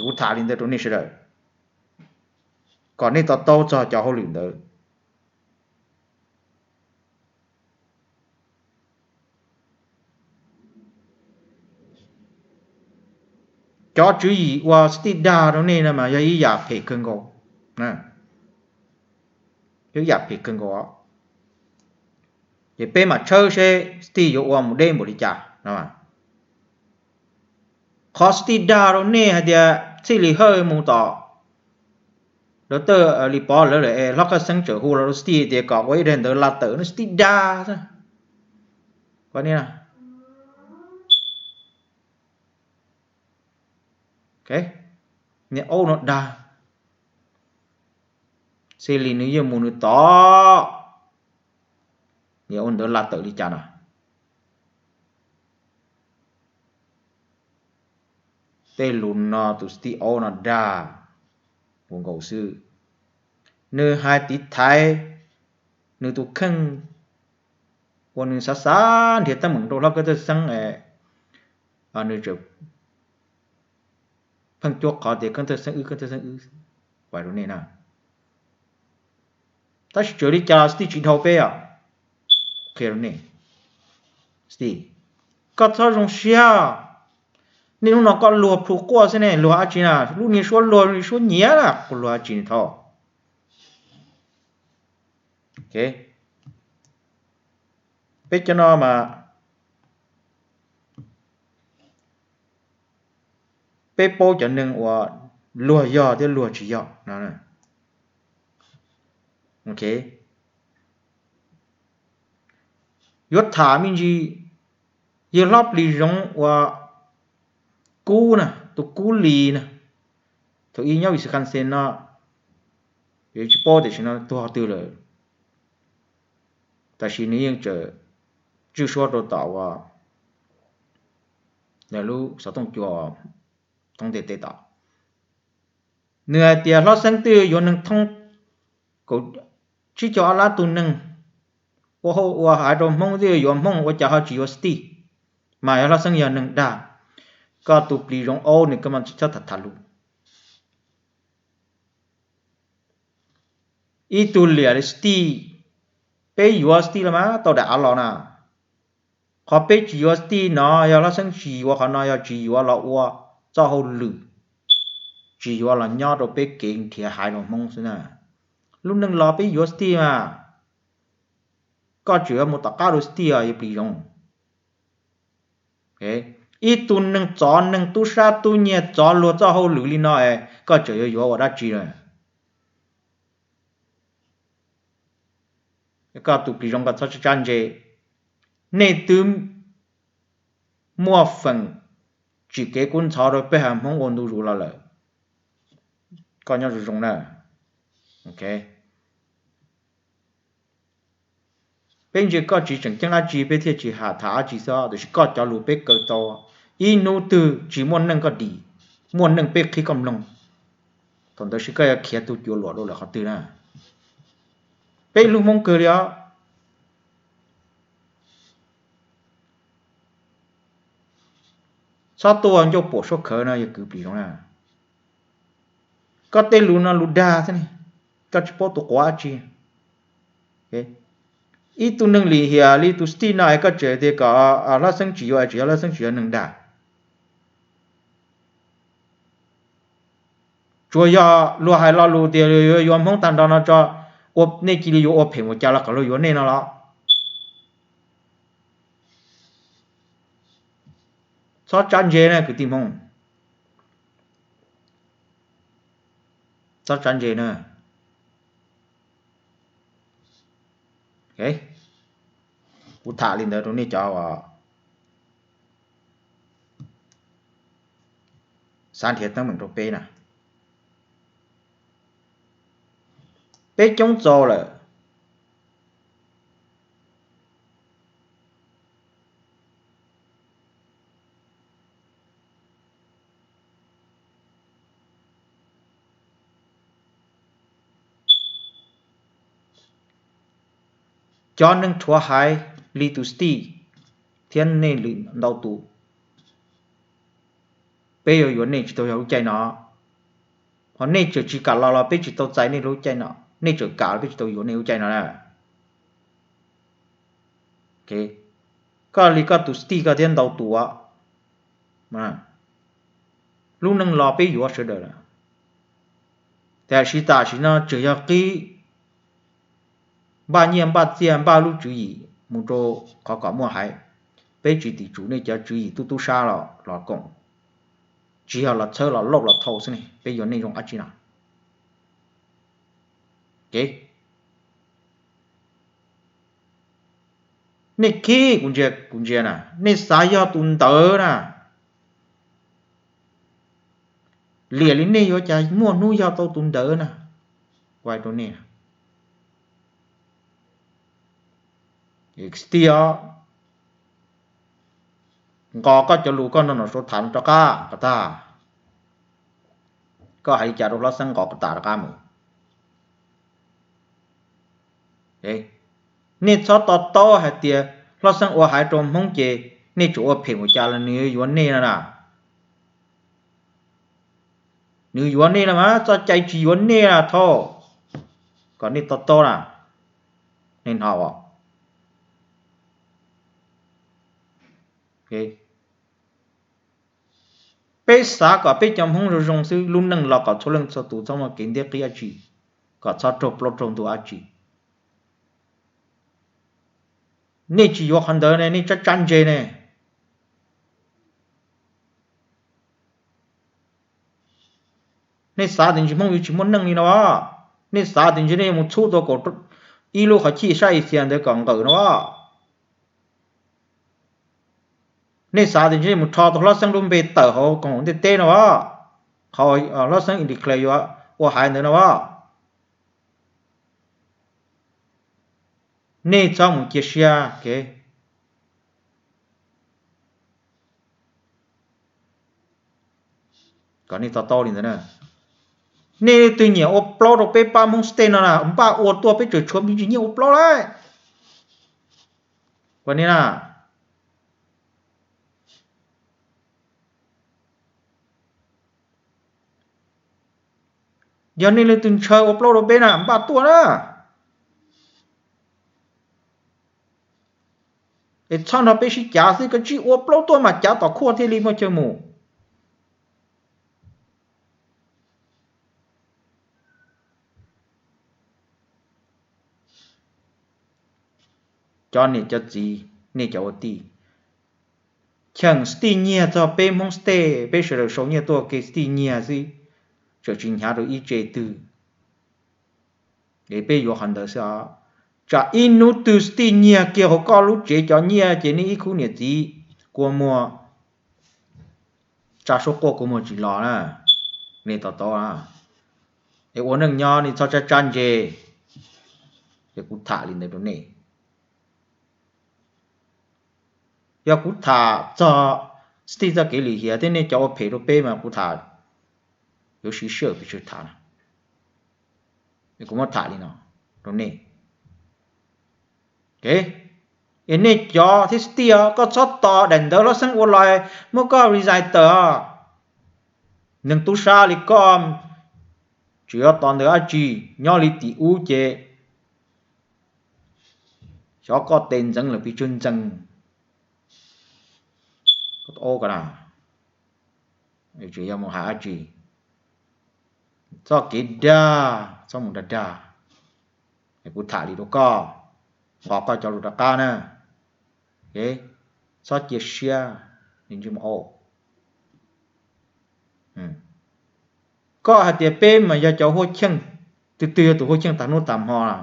Kuv tham li ntawd rau nej sawv daws, kom nej to taub txog cov hauj lwm ntawd. Cov tswv yim uas Steve dag rau nej no mas yog ib yam phem kawg nkaus, yog ib yam phem kawg nkaus. Ces peb mam tshawb seb Steve yuav ua mus deb npaum li cas. Qhov Steve dag rau nej hais tias Txhij Lis Hawj mus tom Dr. Lis Pov lawv lawm es Hlob Kaj Xeeb tseem hu los rau Steve tias kom ua ib daim ntawv la tawm no, Steve dag xwb. Niag aub no dag, Txhij Lis nws yeej mus nws tom, niag ua ntawv la tawm li cas no. Tej lus no tus Steve aub no dag ua nkaus xwb. Nws hais tiv thaiv nws tus kheej uas nws xav xav nrhiav teeb meem rau Hlob Keeb Thawj Xeeb, nws tseem pheej cuab qhov tias Keeb Thawj Xeeb wb, Keeb Thawj Xeeb wb, pais rau nej na. Tab sis txawm li cas Steve tsis dhau peb os. Qhia rau nej, Steve, koj txhob zoo siab. Niaj hnub no koj luag plhu quaj xwb ne, luag dab tsi na? Lub niag suab luag, lub niag suab nyiav na, koj luag dab tsi ne thov. Peb cov no mas peb paub cov neeg uas luag yog thiab luag tsis yog no. Yuav tham me ntsis, yawg hlob Plis Zoov uas Kub na, tus Kub Lis na, thaum ub nyob Wisconsin no, yuav tsis paub tiam sis no tuag twg lawm. Tab sis nws yeej tseem tswj suab rau tom uas lub xov tooj cua thoob ntiaj teb tod. Nws hais tias Hlob Xeeb twb yuav neeg thoob kaum tsib caug ob lab tug neeg, ua hauj ua haiv rau Hmoob twb yuav Hmoob, ua cas ho tsis yuav Steve? Mas yog Hlob Xeeb yog neeg dag, koj tus Plis Zoov Aub nws koj mas tsis txhob tham tham lus. Ib tug liam li Steve, peb yuav Steve los mas tau daim av los na. Qhov peb tsis yuav Steve no yog Hlob Xeeb tsis yuav qhov no, yog tsis yuav los ua txoj hauj lwm, tsis yuav los nyob rau peb kev nrhiav haiv rau Hmoob xwb na. Lub neej los peb yuav Steve mas, koj tseem yuav mus tom qab rau Steve os yog Plis Zoov. Ib tug neeg txov neeg tub sab tub nyiag txov luag txoj hauj lwm li no es koj tseem yuav yuav ua dab tsi na? Koj tus Plis Zoov koj txhob tsab tsab ntse. Nej twb muaj feem tsim kev kub ntxhov rau peb haiv Hmoob ua ntu zus los lawm. Koj nyob zoo zoo na. Peb ntsia koj tsis tseem ceeb dab tsi peb thiaj tsis ham tham dab tsi xwb, tiam sis koj cov lus peb kaw tau. Ib hnub twg tsis muaj neej koj dim, muaj neej peb qhib koj mloog. Thaum ntawd sib koj yuav khiav tug cuav luam rau lawm qhov twg na. Peb hlub Hmoob kawg li os. Txhob tuaj ncauj puam suab khawv no yog kwv plis zoo na. Koj tej lus no lus dag xwb ne, koj tsis paub tus quav dab tsi. Ib tug neeg lim hiam li tus Steve no es koj tseem tias kom Hlob Xeeb tsis yuav, tsis yog Hlob Xeeb tsis yog neeg dag. Tsuas yog luag hais lo lus tias yuav yuav Hmoob tag nrho no tso, nej cia li yuav ua phem mus cas los kom luag yuav nej no los. Txhob tsab ntse na kwv tij Hmoob. Txhob tsab ntse na. Kuv tham li ntawd rau nej cov xav nrhiav teeb meem rau peb na. Peb coob txaus lawm. Cov neeg rhuav haiv li tus Steve thiab nej lwm ntau tus, peb yuav yuav nej tsis tau yog lub caij no. Ho nej tseem tsis kam los los peb tsis tau txais nej lub caij no, nej tseem kam los peb tsis tau yuav nej lub caij no na. Koj li koj tus Steve koj thiab ntau tus, lub neej los peb yuav sawv daws lawm. Tiam sis tam sim no tseem yog qib npaj nyiaj npaj txiaj npaj lub tswv yim mus rau qhov kom muaj haiv. Peb tsis tim tsum nej cov tswv yim tub tub sab los koom, tsis yog los txhawb los lauj los thau xwb ne, peb yuav nej zoo dab tsi no? Nej khib kuv ntsia, kuv ntsia na, nej xav yog tus ntawd na, liam li nej yuav cas muaj hnub yog tau tus ntawd na. Kuv hais rau nej, Steve, nqos koj cov lus koj nrog Nom Sua tham rov qab kom tag. Koj hais li cas rau Hlob Xeeb nqos kom tas rov qab mus. Nej txhob to taub hais tias Hlob Xeeb ua haiv rau Hmoob ces nej tseem ua phem mus cas los nws yuav nej no na. Nws yuav nej no mas txoj cai tsis yuav nej na thauj. Kom nej to taub na, nej hnov os. Peb xav kom peb cov Hmoob zoo zoo xwb, lub neej los kom txhua leej txhua tus txhob muaj kev nteg qib dab tsi, kom txhob raug plaub raug ntug dab tsi. Nej tsis yuav qhov ntawd ne, nej tsab tsab ntse ne. Nej xav tias ntsis Hmoob yuav tsis muaj neej li no, nej xav tias ntsis nej yuav mus txhub tau kaum ib lub qhov chij sab Asia ntawd kom nqawm no. Nej xav tias ntsis mus rho tau Hlob Xeeb lub npe tawm hauv koom haum ntiaj teb no, qhov Hlob Xeeb Indiclaire yuav ua haiv ntawd no. Nej txhob mus cia siab kev. Kom nej to taub li ntawd na. Nej leej twg nyiam ua plaub rau peb pab Hmoob State no na, npaj ua tuaj, peb tseem tshuav me ntsis nyiaj ua plaub lawm. Ua nej na, yog nej leej twg ntshaw ua plaub rau peb na, npaj tuaj na. Es txhob nrog peb sib cav xwb, koj tsis ua plaub tuaj mas cav tom khuaj thiaj li muaj chaw mus. Cov niam cov txiv, nej cov ua tij, cheem Steve nyiag txog peb Hmoob State, peb sawv daws sau nyiaj tuaj kev Steve nyiag xwb, tseem tsis hnyav rau ib tse twg. Es peb yuav qhov ntawd xwb os. Tsam ib hnub twg Steve nyiag kiag hauv koj lub tsev cov nyiaj ces nej ib khub niam txiv kua muag. Tsa suab quaj kua muag tsis los na, nej to taub na. Es ua neej nyob nej txhob tsab tsab ntse. Ces kuv tham li ntawd rau nej. Yog kuv tham txog Steve txoj kev lim hiam thiab nej cov ua phem rau peb mas kuv tham yuav siv sij hawm pes tsawg tham na. Es kuv muab tham li no rau nej. Es nej cov thiab Steve os, koj txhob tos daim ntawv Hlob Xeeb ua los muab koj resign tawm os. Neeg tub sab li koj tsis yuav tos ntawv dab tsi, nyob li tim ub ces xyov koj tes ntxeev lawm pes tsawg ntxees. Tsis yog mus hais dab tsi, txoj kev dag txhob mus dag dag. Kuv tham li rau koj, nqos koj cov lus rov qab na. Txhob cia siab, koj hais tias peb mas yog cov huaj cheej, twg twg yog tus huaj cheej tag hnub tag hmo na?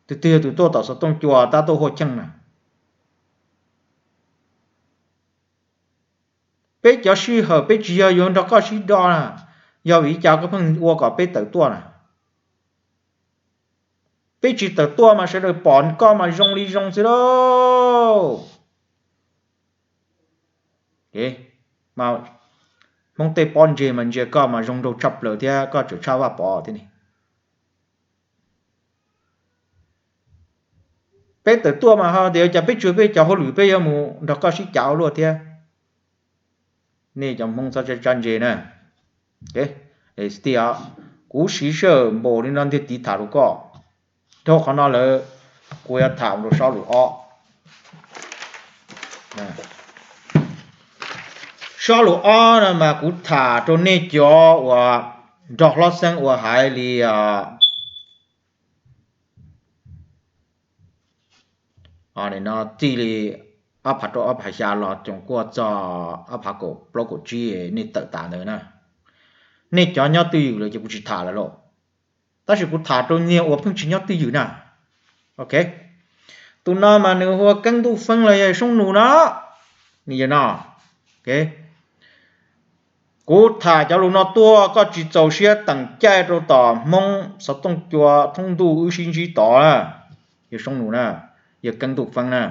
Twg twg yog tus tuaj tom xov tooj cua tab tuaj huaj cheej na? Peb cov sij hawm peb tsis yog yuav nrog koj sib do na, yog vim li cas koj pheej ua kom peb tawm tuaj na? Peb tsis tawm tuaj mas sawv daws pom koj mas zoo li zoo xwb lauj. Hmoob tej pob ntseg mas ntsia koj mas zoo nraug tshaj plaws thiab koj tseem tshaj Vaj Pov thiab ne. Peb tawm tuaj mas ho tias cas peb tsuas peb cov hauj lwm peb yuav mus nrog koj sib cav ua luaj thiab. Nej cov Hmoob txhob tsab tsab ntse na. Kuv siv sij hawm npaum li no ntiag tiv tham rau koj. Dhau qhov no lawm, kuv yuav tham rau sob lus ob. Sob lus ob no mas kuv tham rau nej cov uas nrog Hlob Xeeb ua haiv li no txij li ob phav rau ob phav xya los coom kuaj txog ob phav kaum plaub kaum tsib nej tawm tas ntawd na. Nej cov nyob twj ywm lawm ces kuv tsis tham lawm lauj. Tab sis kuv tham rau nyias uas pheej tsis nyob twj ywm na. Ok, tus no mas nws hu ua Keeb Ntuj Feeb los yog Soob Nus no. Nws yog no. Kuv tham cov lus no tuaj koj tsis txaus siab teem caij rau tom Hmoob xov tooj cua thoob ntuj wb sib ntsib tod na. Yog Soob Nus na, yog Keeb Ntuj Feeb na.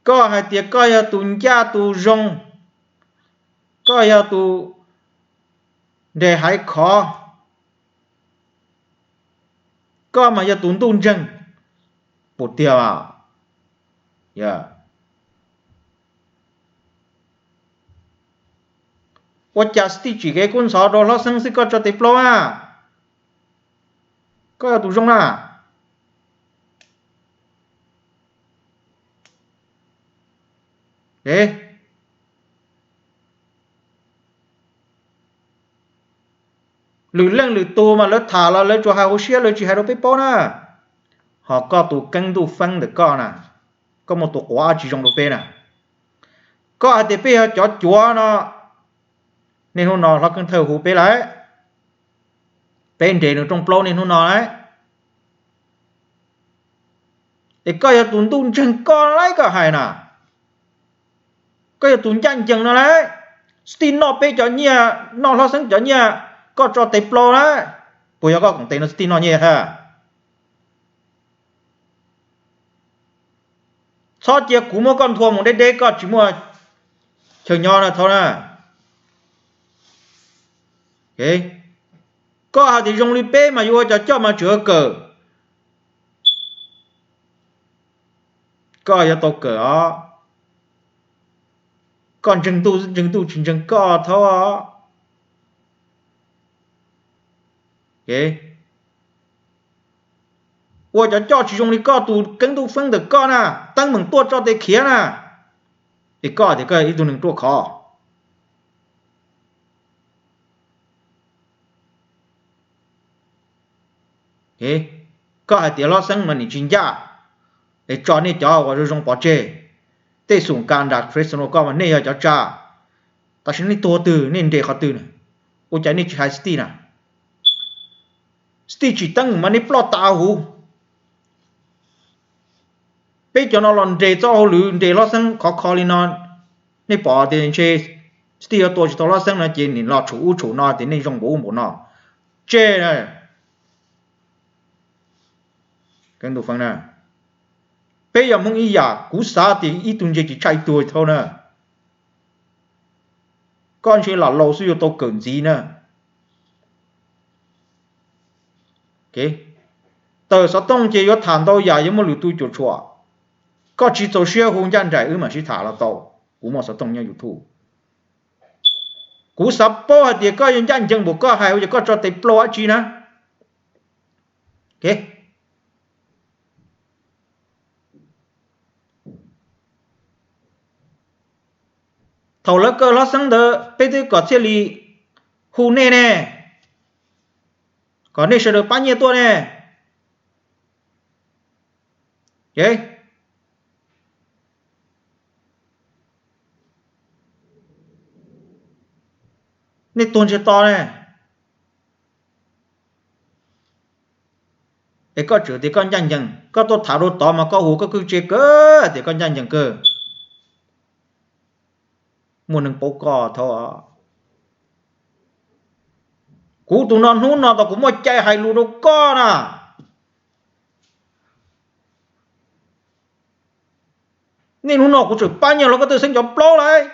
Koj hais tias koj yog tus ncaj tus zoo, koj yog tus nres haiv khov, koj mas yog tus ntuj ntseeg, puas tiag? Ua cas tij tsim kev kub ntxhov rau Hlob Xeeb xwb koj tso tes plaub na? Koj yog tus zoo na. Lwm leej lwm tus mas lawv tham los lawv tsuas hais hauv siab, lawv tsis hais rau peb paub na. Ho koj tus Keeb Ntuj Feeb ntawm koj na, koj muaj tus quav dab tsi zoo rau peb na? Koj hais tias peb yog cov cuav no, niaj hnub no Hlob Keeb Thawj hu peb lawm, peb nres nws rooj plaub niaj hnub no lawm. Es koj yog tus ntuj ntseeg koj lawm koj hais na, koj yog tus ncaj ncees no lawm. Tij noj peb cov nyiaj, noj Hlob Xeeb cov nyiaj, koj tso tes plaub lawm. Puas yog koj koom tes no tij noj nyiaj thiab? Txhob cia kuv muab koj nthua mus deb deb, koj tsis muaj chaw nyob na thaub na. Koj hais tias zoo li peb mas yuav ua cov coj mas tseem kawm. Koj yuav tau kawm os. Koj ntseeg ntuj ntseeg ntuj tsis ntseeg koj thaub. Ua cov coj tsis zoo li koj tus Keeb Ntuj Feeb ntawm koj na, teeb meem tuaj tso tes khiav na. Es koj tias koj yog ib tug neeg ruaj khov. Koj hais tias Hlob Xeeb mas nim tsis ncaj, es tso nej cov uas zoo zoo pov tseg. Tej xum kas nram Fresno koj mas nej yog cov tsa, tab sis nej tuag twg nej nres qhov twg na? Ua cas nej tsis hais Steve na? Steve tsim teeb mas nej ploj tas huv. Peb cov no los nres txoj hauj lwm nres Hlob Xeeb khov kho li no, Nej pom tias ntshe tij yuav tua tsis tau Hlob Xeeb no ces nim los tshum ub tshum no tias nej zoo npaum ub npaum no. Tseg na. Peb yog Hmoob ib yam, kuv xav tias ib tug ntse tsis tshaj ib tug thiab na. Koj ntshe lam laus xwb yuav tau kawm ntxiv na. Tawm xov tooj ces yuav tham ntau yam yuav muaj lwm tus cuam tshuam. Koj tsis txaus siab hu ncaj nraim wb mam sib tham los tau. Kuv muaj xov tooj nyob YouTube. Kuv xav paub hais tias koj yuav ncaj ncees npaum koj hais ua cas koj tso tes plaub dab tsi na. Thaum lawv kaw Hlob Xeeb ntawd peb twb kom thiaj li hu nej ne, kom nej sawv daws pab nyiaj tuaj ne. Nej tuag ntsiag to ne. Es koj tseem tias koj ncaj ncees, koj tuaj tham rau tod mas koj hu koj kwj tse kawg tias koj ncaj ncees kawg. Muaj neeg paub koj thaum kuv tus no hnub no tau kuv muaj cai hais lus rau koj na. Niaj hnub no kuv tseem pab nyiaj los koj twb xeeb cov plaub lawm.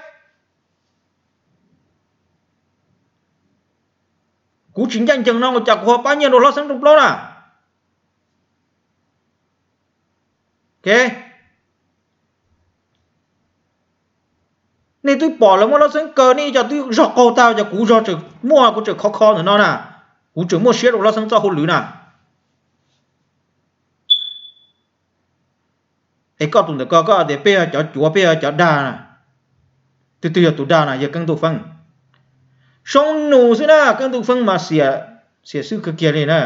Kuv tsis ncaj ncees no ua cas kuv ho pab nyiaj rau Hlob Xeeb rooj plaub na. Nej twb pom lawv muab Hlob Xeeb kaw nej ib co twb zog qaug tag, cov kuv zog tseem muaj kuv tseem khov kho ntawm no na. Kuv tseem muaj siab rau Hlob Xeeb txoj hauj lwm na. Es koj tus ntawm ko koj tias peb yog cov cuav peb yog cov dag na. Twg twg yog tus dag na yog Keeb Ntuj Feeb. Soob nus xwb na, Keeb Ntuj Feeb mas xiam xwb kawg kiag li na.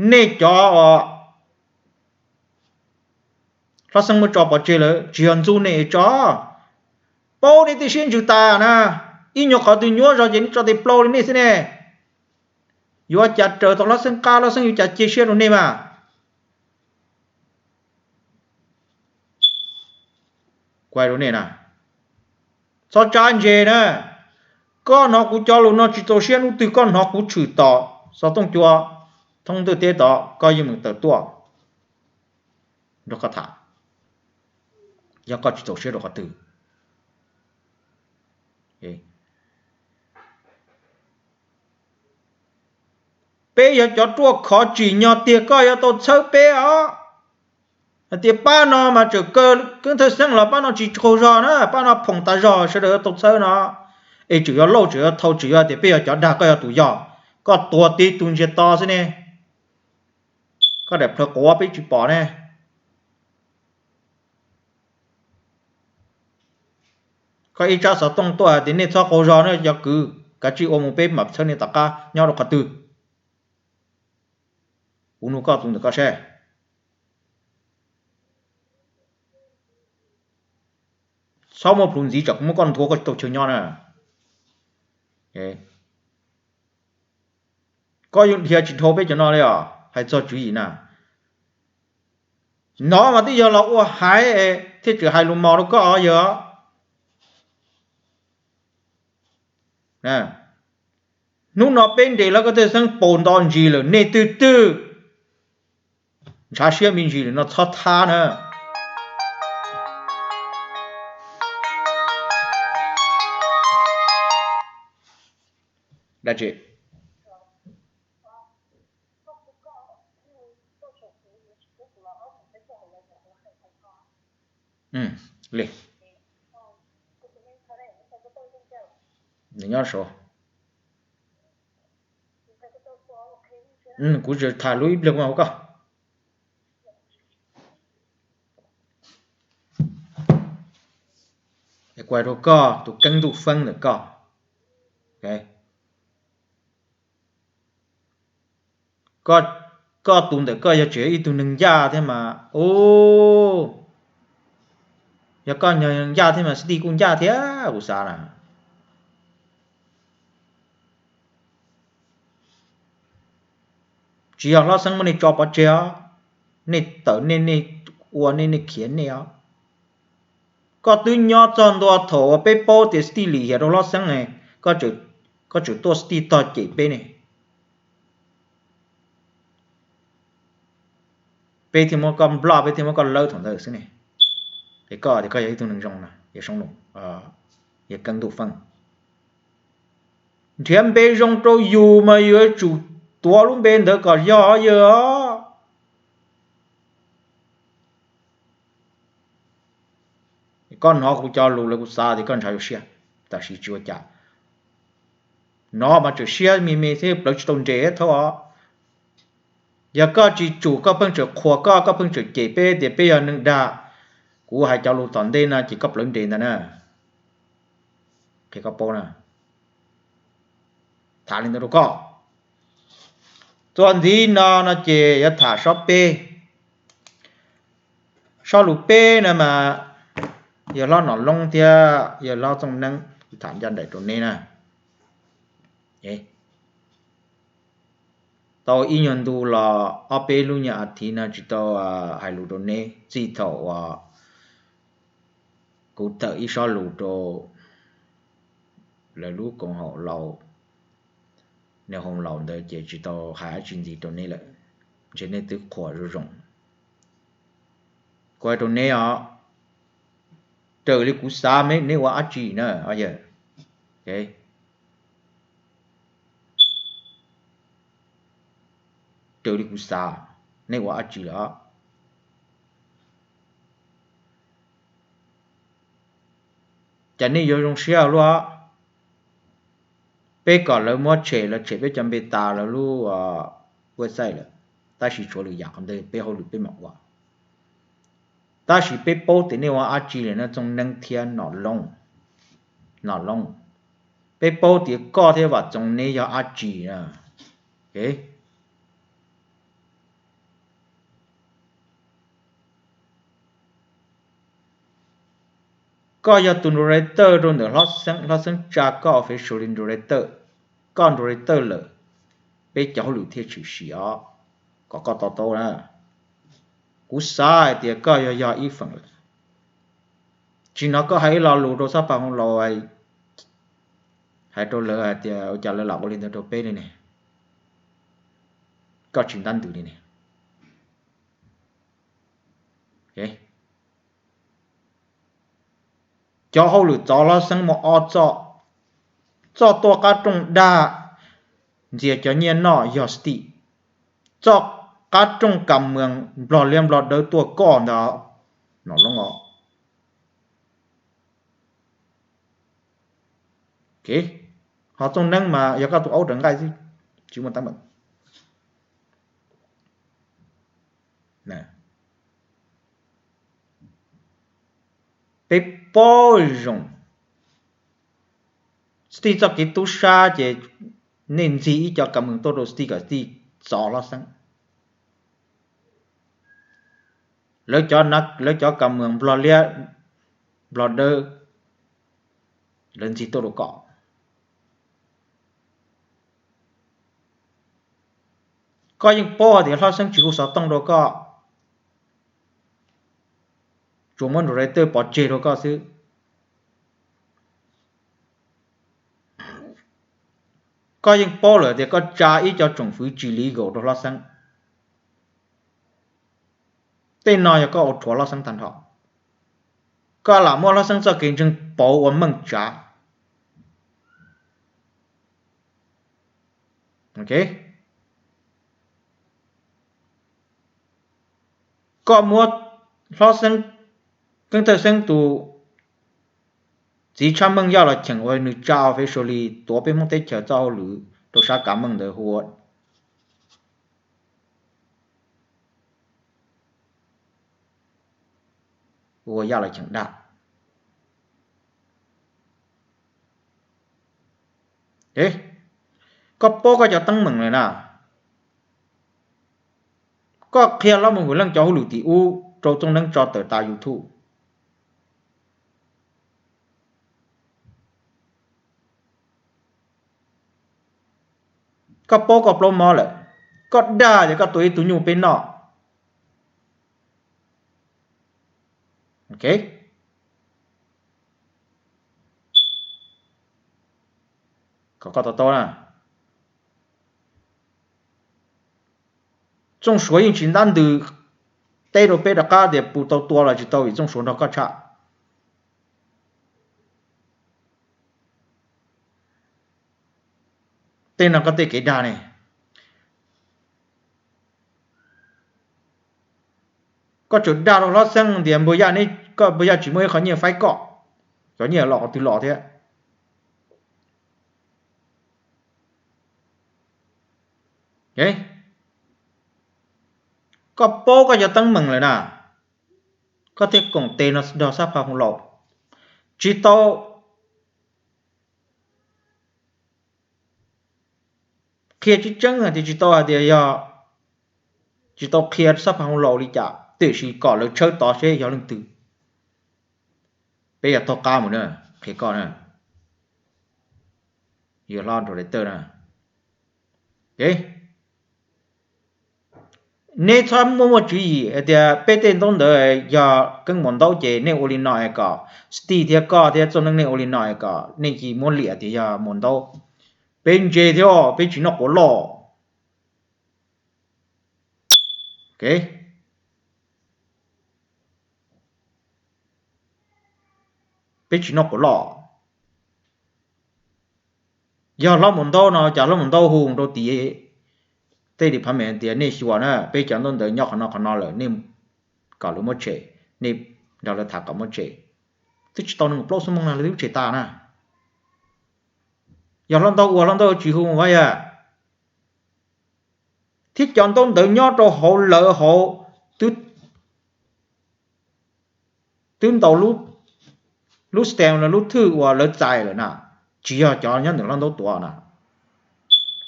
Nej cov Hlob Xeeb muab tso pov tseg lawm tsis yog ntxub nej tso. Paub nej tej siab ntsws tas na. Ib nyuag qhov twg nyuaj zog ces nej tso tes plaub li nej xwb ne. Yuav cas raws tau Hlob Xeeb qab, Hlob Xeeb yuav cas cia siab rau nej mas. Txhob tsa ntse na. Koj hnov kuv cov lus no tsis txaus siab hnub twg koj hnov kuv tshwm tom xov tooj cua thoob ntuj teb tod koj yeej meem tawm tuaj nrog koj tham. Yog koj tsis txaus siab rau qhov twg. Peb yog cov ruaj khov tsim nyog tiag koj yuav tau txhawb peb os. Hais tias pab no mas tseem kaw Keeb Thawj Xeeb los pab no tsis qaug zog na, pab no phoom tas zog sawv daws yuav tau txhawb no. Es tseem yuav lauj tseem yuav thau tseem yuav tias peb yog cov dag koj yog tus yog. Koj tuag tib tug ntsiag to xwb ne. Koj daim plhaw quav peb tsis pom ne. Koj ib tsab xov tooj tuaj hais tias nej txhob qaug zog ne cov kwv, kav tsij ua mus peb mam txhawb nej tom qab nyob rau qhov twg. Kuv nug koj tus ntawm koj seb. Txhob muaj plhus ntxiv tsam kuv muab koj nthua koj tsis tau chaw nyob na. Koj yuav dhia tsis dhau peb cov no li os, hais txog tswv yim na. Nov mas twb yog los ua haiv thiaj tseem hais lus mos rau koj yog. Hnub no peb nres lawv koj tej xeeb paus nto ntsis lawm nej twg twg ntshav siab me ntsis lawm no txhob thab na. Dab tsi? Li. Nws nyob saud. Kuv tsis tham lub ib pliag kuv mam hu koj. Kuv hais rau koj tus Keeb Ntuj Feeb ntawm koj. Koj tus ntawm koj yog tseem ib tug neeg ncaj thiab mas, yog koj neeg ncaj thiab mas xib tij kuj ncaj thiab kuv xav na. Tsis yog Hlob Xeeb muab nej tso pov tseg os, nej tawm nej, nej ua nej, nej khiav nej os. Koj twb nyob txog ntua thaum uas peb paub tias Steve Lim hiam rau Hlob Xeeb ne, koj tseem tuaj Steve tog cem peb ne. Peb thiaj muab koj nploj, peb thiaj muab koj lawb thaum ntawd xwb ne. Es koj tias koj yog ib tug neeg zoo na, yawg Soob Loos, yawg Keeb Ntuj Feej, nrhiav npe zoo rau yus mas yuav tsum tuav lub npe ntawd kom yog yawg os. Koj hnov kuv cov lus lawm kuv xav tias koj ntshaw yuav siab, tab sis tsis ua cas. Hnov mas tseem siab me me thiab plawv tsis tau nres thiab os. Yog koj tsis tsum, koj pheej tseem qhuas koj, koj pheej tseem cem peb tias peb yog neeg dag, kuv hais cov lus tom ntej no ces koj plawv nres ntag na. Qhia koj paub na. Tham li ntawd rau koj. Txuas ntxiv no no ces yuav tham sob peb. Sob lus peb no mas yawg hlob Nom Loob thiab yawg hlob Txooj Neeb tham ncaj nraim rau neb na. Tau ib nyuag ntu los ob peb lub nyuag a thiv no tsis tau hais lus rau neb txij thaum uas kuv tawm ib sob lus rau lawv lub koom haum laus, nws hoos laus ntawd ces tsis tau hais dab tsi ntxiv rau neb lawm, ntshe nej twb qhuas zoo zoo. Kuv hais rau neb os, raws li kuv xav neb ua dab tsi na, raws li kuv xav, neb ua dab tsi lawm? Cas nej yuav zoo siab luaj? Peb kom lawv muab tshem, lawv tshem peb cov npe tas lawv lub website lawm, tab sis tshuav lwm yam qhov ntawd peb hauj lwm peb mam ua. Tab sis peb paub tias nej ua dab tsi lawm no Txooj Neeb thiab Nom Loob. Peb paub tias koj thiab Vam Txoov neb yog dab tsi na. Koj yog tus director rau ntawm Hlob Xeeb, Hlob Xeeb tsa koj officially director, koj director lawm, peb cov hauj lwm thiaj tshwm sim os, kom koj to taub na. Kuv xav hais tias koj yog yog ib feem lawm. Tsis hnov koj hais ib lo lus rau Xab Pha Hoo Laus, hais rau lawv hais tias ua cas lawv lam ua li ntawd rau peb li ne? Koj tsis ntab ntws li ne. Cov hauj lwm txov Hlob Xeeb muaj ob txoj, txoj tuaj qab rooj dag ntxias cov nyiaj noj yog Steve, txoj qab rooj kam mees nplog liab nplog dawb tuaj koj ntag, Nom Loob os. Ho Txooj Neeb mas yog koj tus aub raws nqaij xwb, tsis muaj teeb meem. Peb paub zoo, Steve txoj kev tub sab ces nej ntxig ib co kam mees tuaj rau Steve kom Steve txov Hlob Xeeb. Lawv cov, lawv cov kam mees nplog liab nplog dawb, lawv ntxig tuaj rau koj. Koj yeej paub hais tias Hlob Xeeb tsis hu xov tooj rau koj, tsuas muab director pov tseg rau koj xwb. Koj yeej paub lawm tias koj tsa ib co tsoom fwv tsis legal rau Hlob Xeeb. Tej no yog koj ua rhuav Hlob Xeeb tag nrho. Koj lam muab Hlob Xeeb txoj kev ntseeg pauv ua meej tsav. Koj muab Hlob Xeeb, Keeb Thawj Xeeb tus txiv Tshaj Meej Yaj Los Cheem uas nws tsa officially tuav peb Hmoob teb chaws txoj hauj lwm rau sab kav meej ntawd hu ua Yaj Los Cheem dag. Koj paub koj cov teeb meem lawm na. Koj qhia Hlob Mus Hwm Leej cov hauj lwm tim ub rau Txooj Neeb tso tawm tas YouTube. Koj paub koj plaub mob lawm. Koj dag ces koj tua ib tug nyuj peb noj. Ok, kom koj to taub na. Txooj Suav yeej tsis ntab ntws teb rau peb rov qab tias puas tau tua los tsis tau vim Txooj Suav nrog koj tshaj. Tej no koj tej kev dag ne. Koj tseem dag rau hlob xeeb tias npawg Yaj, neb, koj npawg Yaj tsis muaj ib qho nyiaj faib koj, cov nyiaj los qhov twg los thiab. Koj paub koj cov teeb meem lawm na, koj thiaj koom tes no nrog Xab Pha Hoo Laus. Tsis tau qhia tseeb tseeb hais tias tsis tau hais tias yog, tsis tau qhia Xab Pha Hoo Laus li cas, tiam sis kom lawv tshawb tod seb yog leej twg. Peb yog taug qab mus na, qhia koj na, yog hlob rau daim tawj na. Neb txhob muaj muaj tswv yim hais tias peb tej ntaub ntawv yog Keeb Muas Ntaub ces nej ua li no es kom Steve thiab koj thiab Txooj Neeb nej ua li no es kom nej cia muab liam tias yog Muas Ntaub. Peb ntse thiab peb tsis noj quav loj. Peb tsis noj quav loj. Yog hlob Muas Ntaub no cas hlob Muas Ntaub hu rau tim tej department tias nej xyuas na, peb cov ntaub ntawv nyob qhov no qhov no lawm, nej kom lawv muab tshem, nej nrog lawv tham kom muab tshem. Twb tsis tau nees nkaum plaub xuab moos na lawv twb tshem tas na. Yog hlob Ntaub ua, hlob Ntaub tsis hu mas yog thiab cov ntaub ntawv nyob rau hauv lawv hauv twb ntaus lub stamp los lub thwj uas lawv txais lawm na, tsis yog cov nyob ntawm hlob Ntaub tuav na.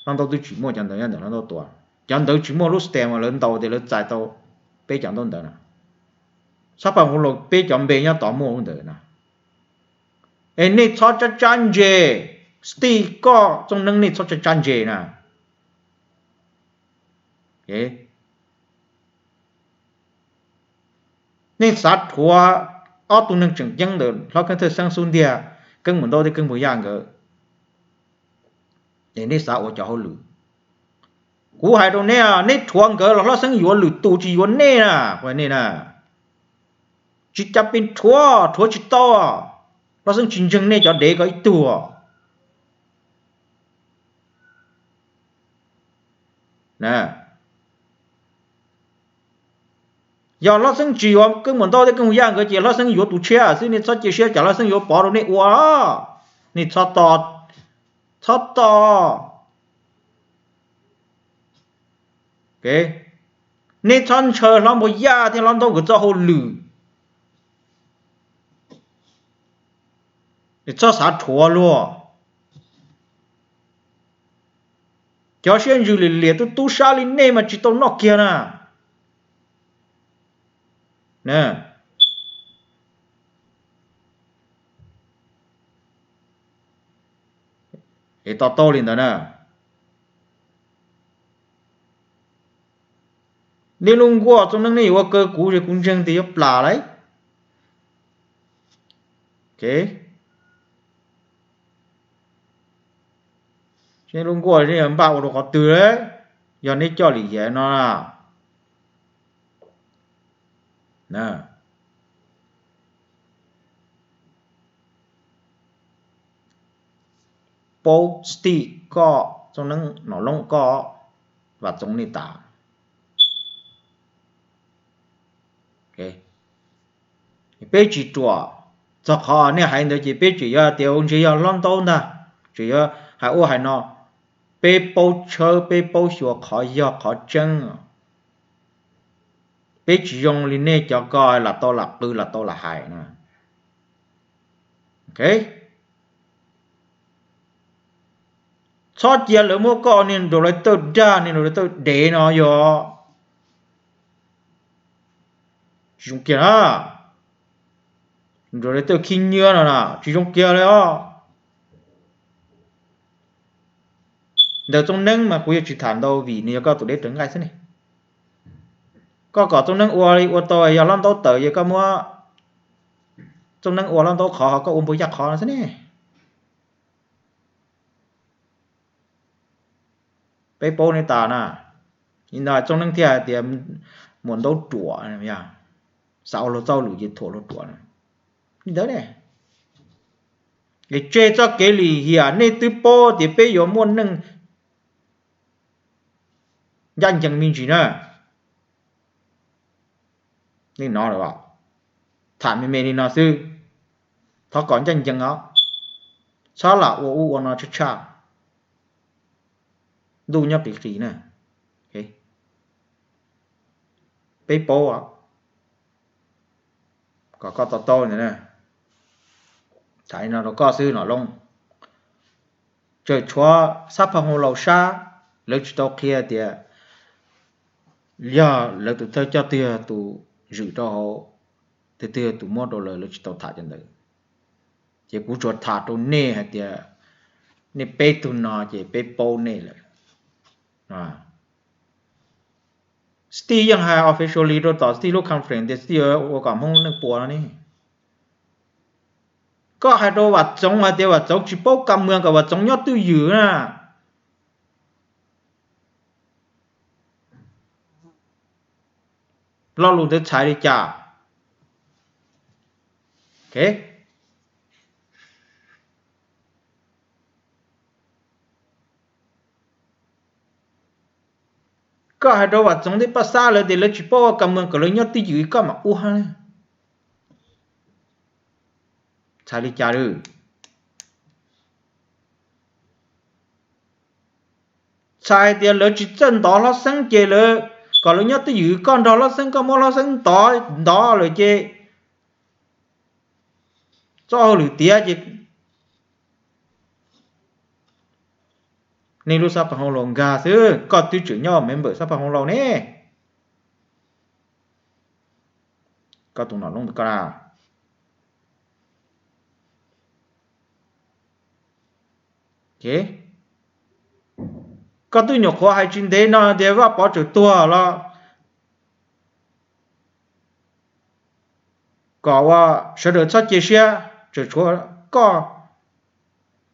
Hlob Ntaub twb tsis muaj cov ntawd nyob ntawm hlob Ntaub tuav. Cov ntawd tsis muaj lub stamp uas lawv ntaus tias lawv txais tau peb cov ntaub ntawv na. Xab Pha Hoo Laus peb cov npe nyob tod muaj lub ntawd na. Es nej txhob tsab tsab ntse, Steve koj Txooj Neeb nej txhob tsab tsab ntse na. Nej xav rhuav ob tug neeg tseem ceeb ntawm hlob Keeb Thawj Xeeb xub ntiag, Keeb Muas Ntaub thiab Keeb Npus Yaj nkawd, es nej xav ua cov hauj lwm. Kuv hais rau neb, neb rhuav nkawd los hlob Xeeb yuav lwm tus tsis yuav nej na, nej na. Tsis cas pes rhuav, rhuav tsis tau. Hlob Xeeb tsis ntseeg nej cov dev ko ib tug. Yog hlob Xeeb tsis yuav Keeb Muas Ntaub thiab Keeb Npus Yaj nkawd ces hlob Xeeb yuav tus tshiab xwb, nej txhob cia siab cas hlob Xeeb yuav pov rau nej ua. Nej txhob tos, txhob tos. Nej txhob ntshaw hlob Npus Yaj thiab hlob Ntaub nkawd txoj hauj lwm. Txhob xav rhuav luag. Cov siab ntsws liam liam tub tub sab li nej mas tsis tau noj kiag na. Es to taub li ntawd na. Nej lub nkuaj Txooj Neeb nej yuav ua kaw kuv ces kuv ntseeg tias yuav plam lauj. Nej lub nkuaj nej yuav npaj ua rau qhov twg lauj? Yog nej coj Lim Hiam no na. Paub Steve koj, Txooj Neeb Nom Loob koj, Vam Txoov nej tas. Peb tsis ruam, txog qhov nej hais ntawd ces peb tseem yuav tias ua ntshe yog hlob ntaub ntag, tseem yuav hais ua hais no. Peb paub tshawb, peb paub xyuas qhov yog qhov tseeb. Peb tsis zoo li nej cov ko lam tau lam qw lam tau lam hais na. Txhob cia lawv muab koj niag nraug lawv tawj dag, niag nraug lawv tawj dev no yog tsis zoo kiag na. Nraug lawv tawj khib nyiab no na tsis zoo kiag li os. Ntawm Txooj Neeb mas kuv yuav tsis tham ntau vim nws yog koj tus deb rawv nqaij xwb ne. Koj kom Txooj Neeb ua li ua tau yog hlob ntaub tawm ces koj muab Txooj Neeb ua hlob ntaub qhov ho koj ua npua yaj qhov no xwb ne. Peb paub nej tas na. Li no Txooj Neeb thiaj hais tias muam ntaub ruam, xav ua luag txoj lus ces thuam luag ruam li ntawd ne. Es tseg txoj kev lim hiam, nej twb paub tias peb yuav muaj neej ncaj ncees me ntsis na. Nej hnov lawm, tham me me li no xwb, thov kom ncaj ncees os, txhob lam ua ub ua no tshaj tshaj. Ntuj nyob qis qis na, peb paub, kom koj to taub ntawd. Tham li no rau koj xwb Nom Loob. Tseem tshuav Xab Pha Hmoo Laus sab, lawv tsis tau qhia tias yog lawv tus thawj coj twg yog tus zwm rau hauv, twg twg yog tus muab rau lawv, lawv tsis tau tham cov ntawd. Ces kuv tsuas tham rau nej hais tias nej peb tug no ces peb paub nej lawm. Steve yeej hais officially rau tom Steve lub conference tias Steve ua kom Hmoob neej puas no ne. Koj hais rau Vam Txoov hais tias Vam Txoov tsis paub ka muag kom Vam Txoov nyob twj ywm na. Lo lus ntawd txhais li cas? Koj hais rau Vam Txoov thiab Paj Xab lawv tias lawv tsis paub ua ka muag kom lawv nyob twj ywm koj mam ua. Txhais li cas lawm? Txhais tias lawv tsis txawj ntov hlob xeeb ces lawv kom lawv nyob twj ywm, koj nrog hlob xeeb, koj muab hlob xeeb ntov ntov lawm ces txoj hauj lwm tiav ces nej lub Xab Pha Hmoo Laus nkag xwb, koj twb tseem nyob member Xab Pha Hmoo Laus ne. Koj tus Nom Loob ntawd koj na. Koj twb nyuam qhuav hais tsis ntev no tias Vaj Pov tseem tuag los kom ua sawv daws txhob cia siab, tseem tshuav koj,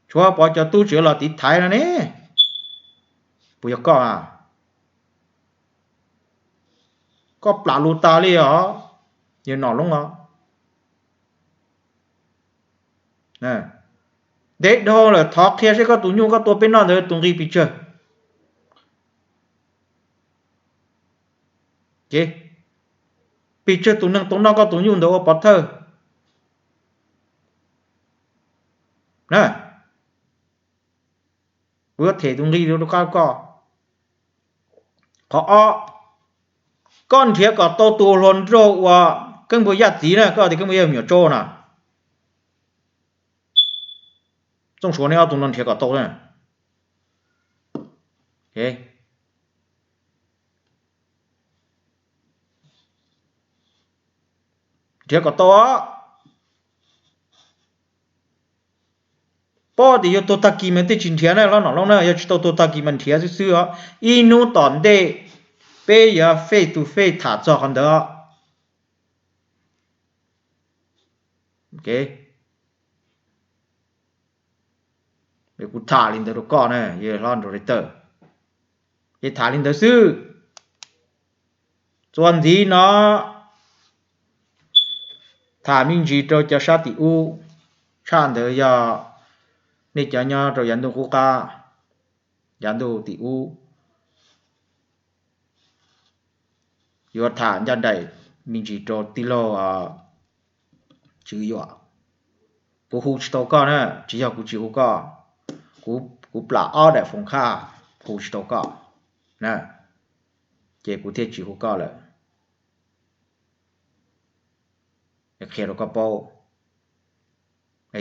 tshuav Pov cov tub tseem los tiv thaiv no ne. Puas yog koj a? Koj plam lus tas li os, yawg Nom Loob os. Ntev dhau lawm, thov qhia seb koj tus nyuj koj tua peb noj ntawd tus nqi pes tsawg? Pes tsawg tus neeg tau noj koj tus nyuj ntawd ua pov thawj? Kuv yuav them tus nqi rau koj. Qhov ob, koj nrhiav kom tau tus hluas nraug uas Keeb Npua Yaj txiv na, koj tias Keeb Npua Yaj yog me nyuam tsau na. Txooj Suav nej ob tug no nrhiav kom tau na. Nrhiav kom tau os. Paub tias yuav tuag tag kis mas tej tsis nrhiav na, hlob Nom Loob na, yog tsis tau tuag tag kis mas nrhiav xwb xwb os. Ib hnub tom ntej peb yuav face to face tham txog qhov ntawd. Kuv tham li ntawd rau koj na, yawg hlob nraug Lis Tawm, ces tham li ntawd xwb. Txuas ntxiv no tham me ntsis rau cov sab tim ub, tshaj ntawd yog nej cov nyob rau yav ntuj qub qab, yav ntuj tim ub. Yuav tham ncaj nraim me ntsis rau tij laug Tswv Yuam. Kuv hu tsis tau koj na, tsis yog kuv tsis hu koj, kuv plam ob daim foos khaj hu tsis tau koj na, ces kuv thiaj tsis hu koj lawm. Qhia rau koj paub,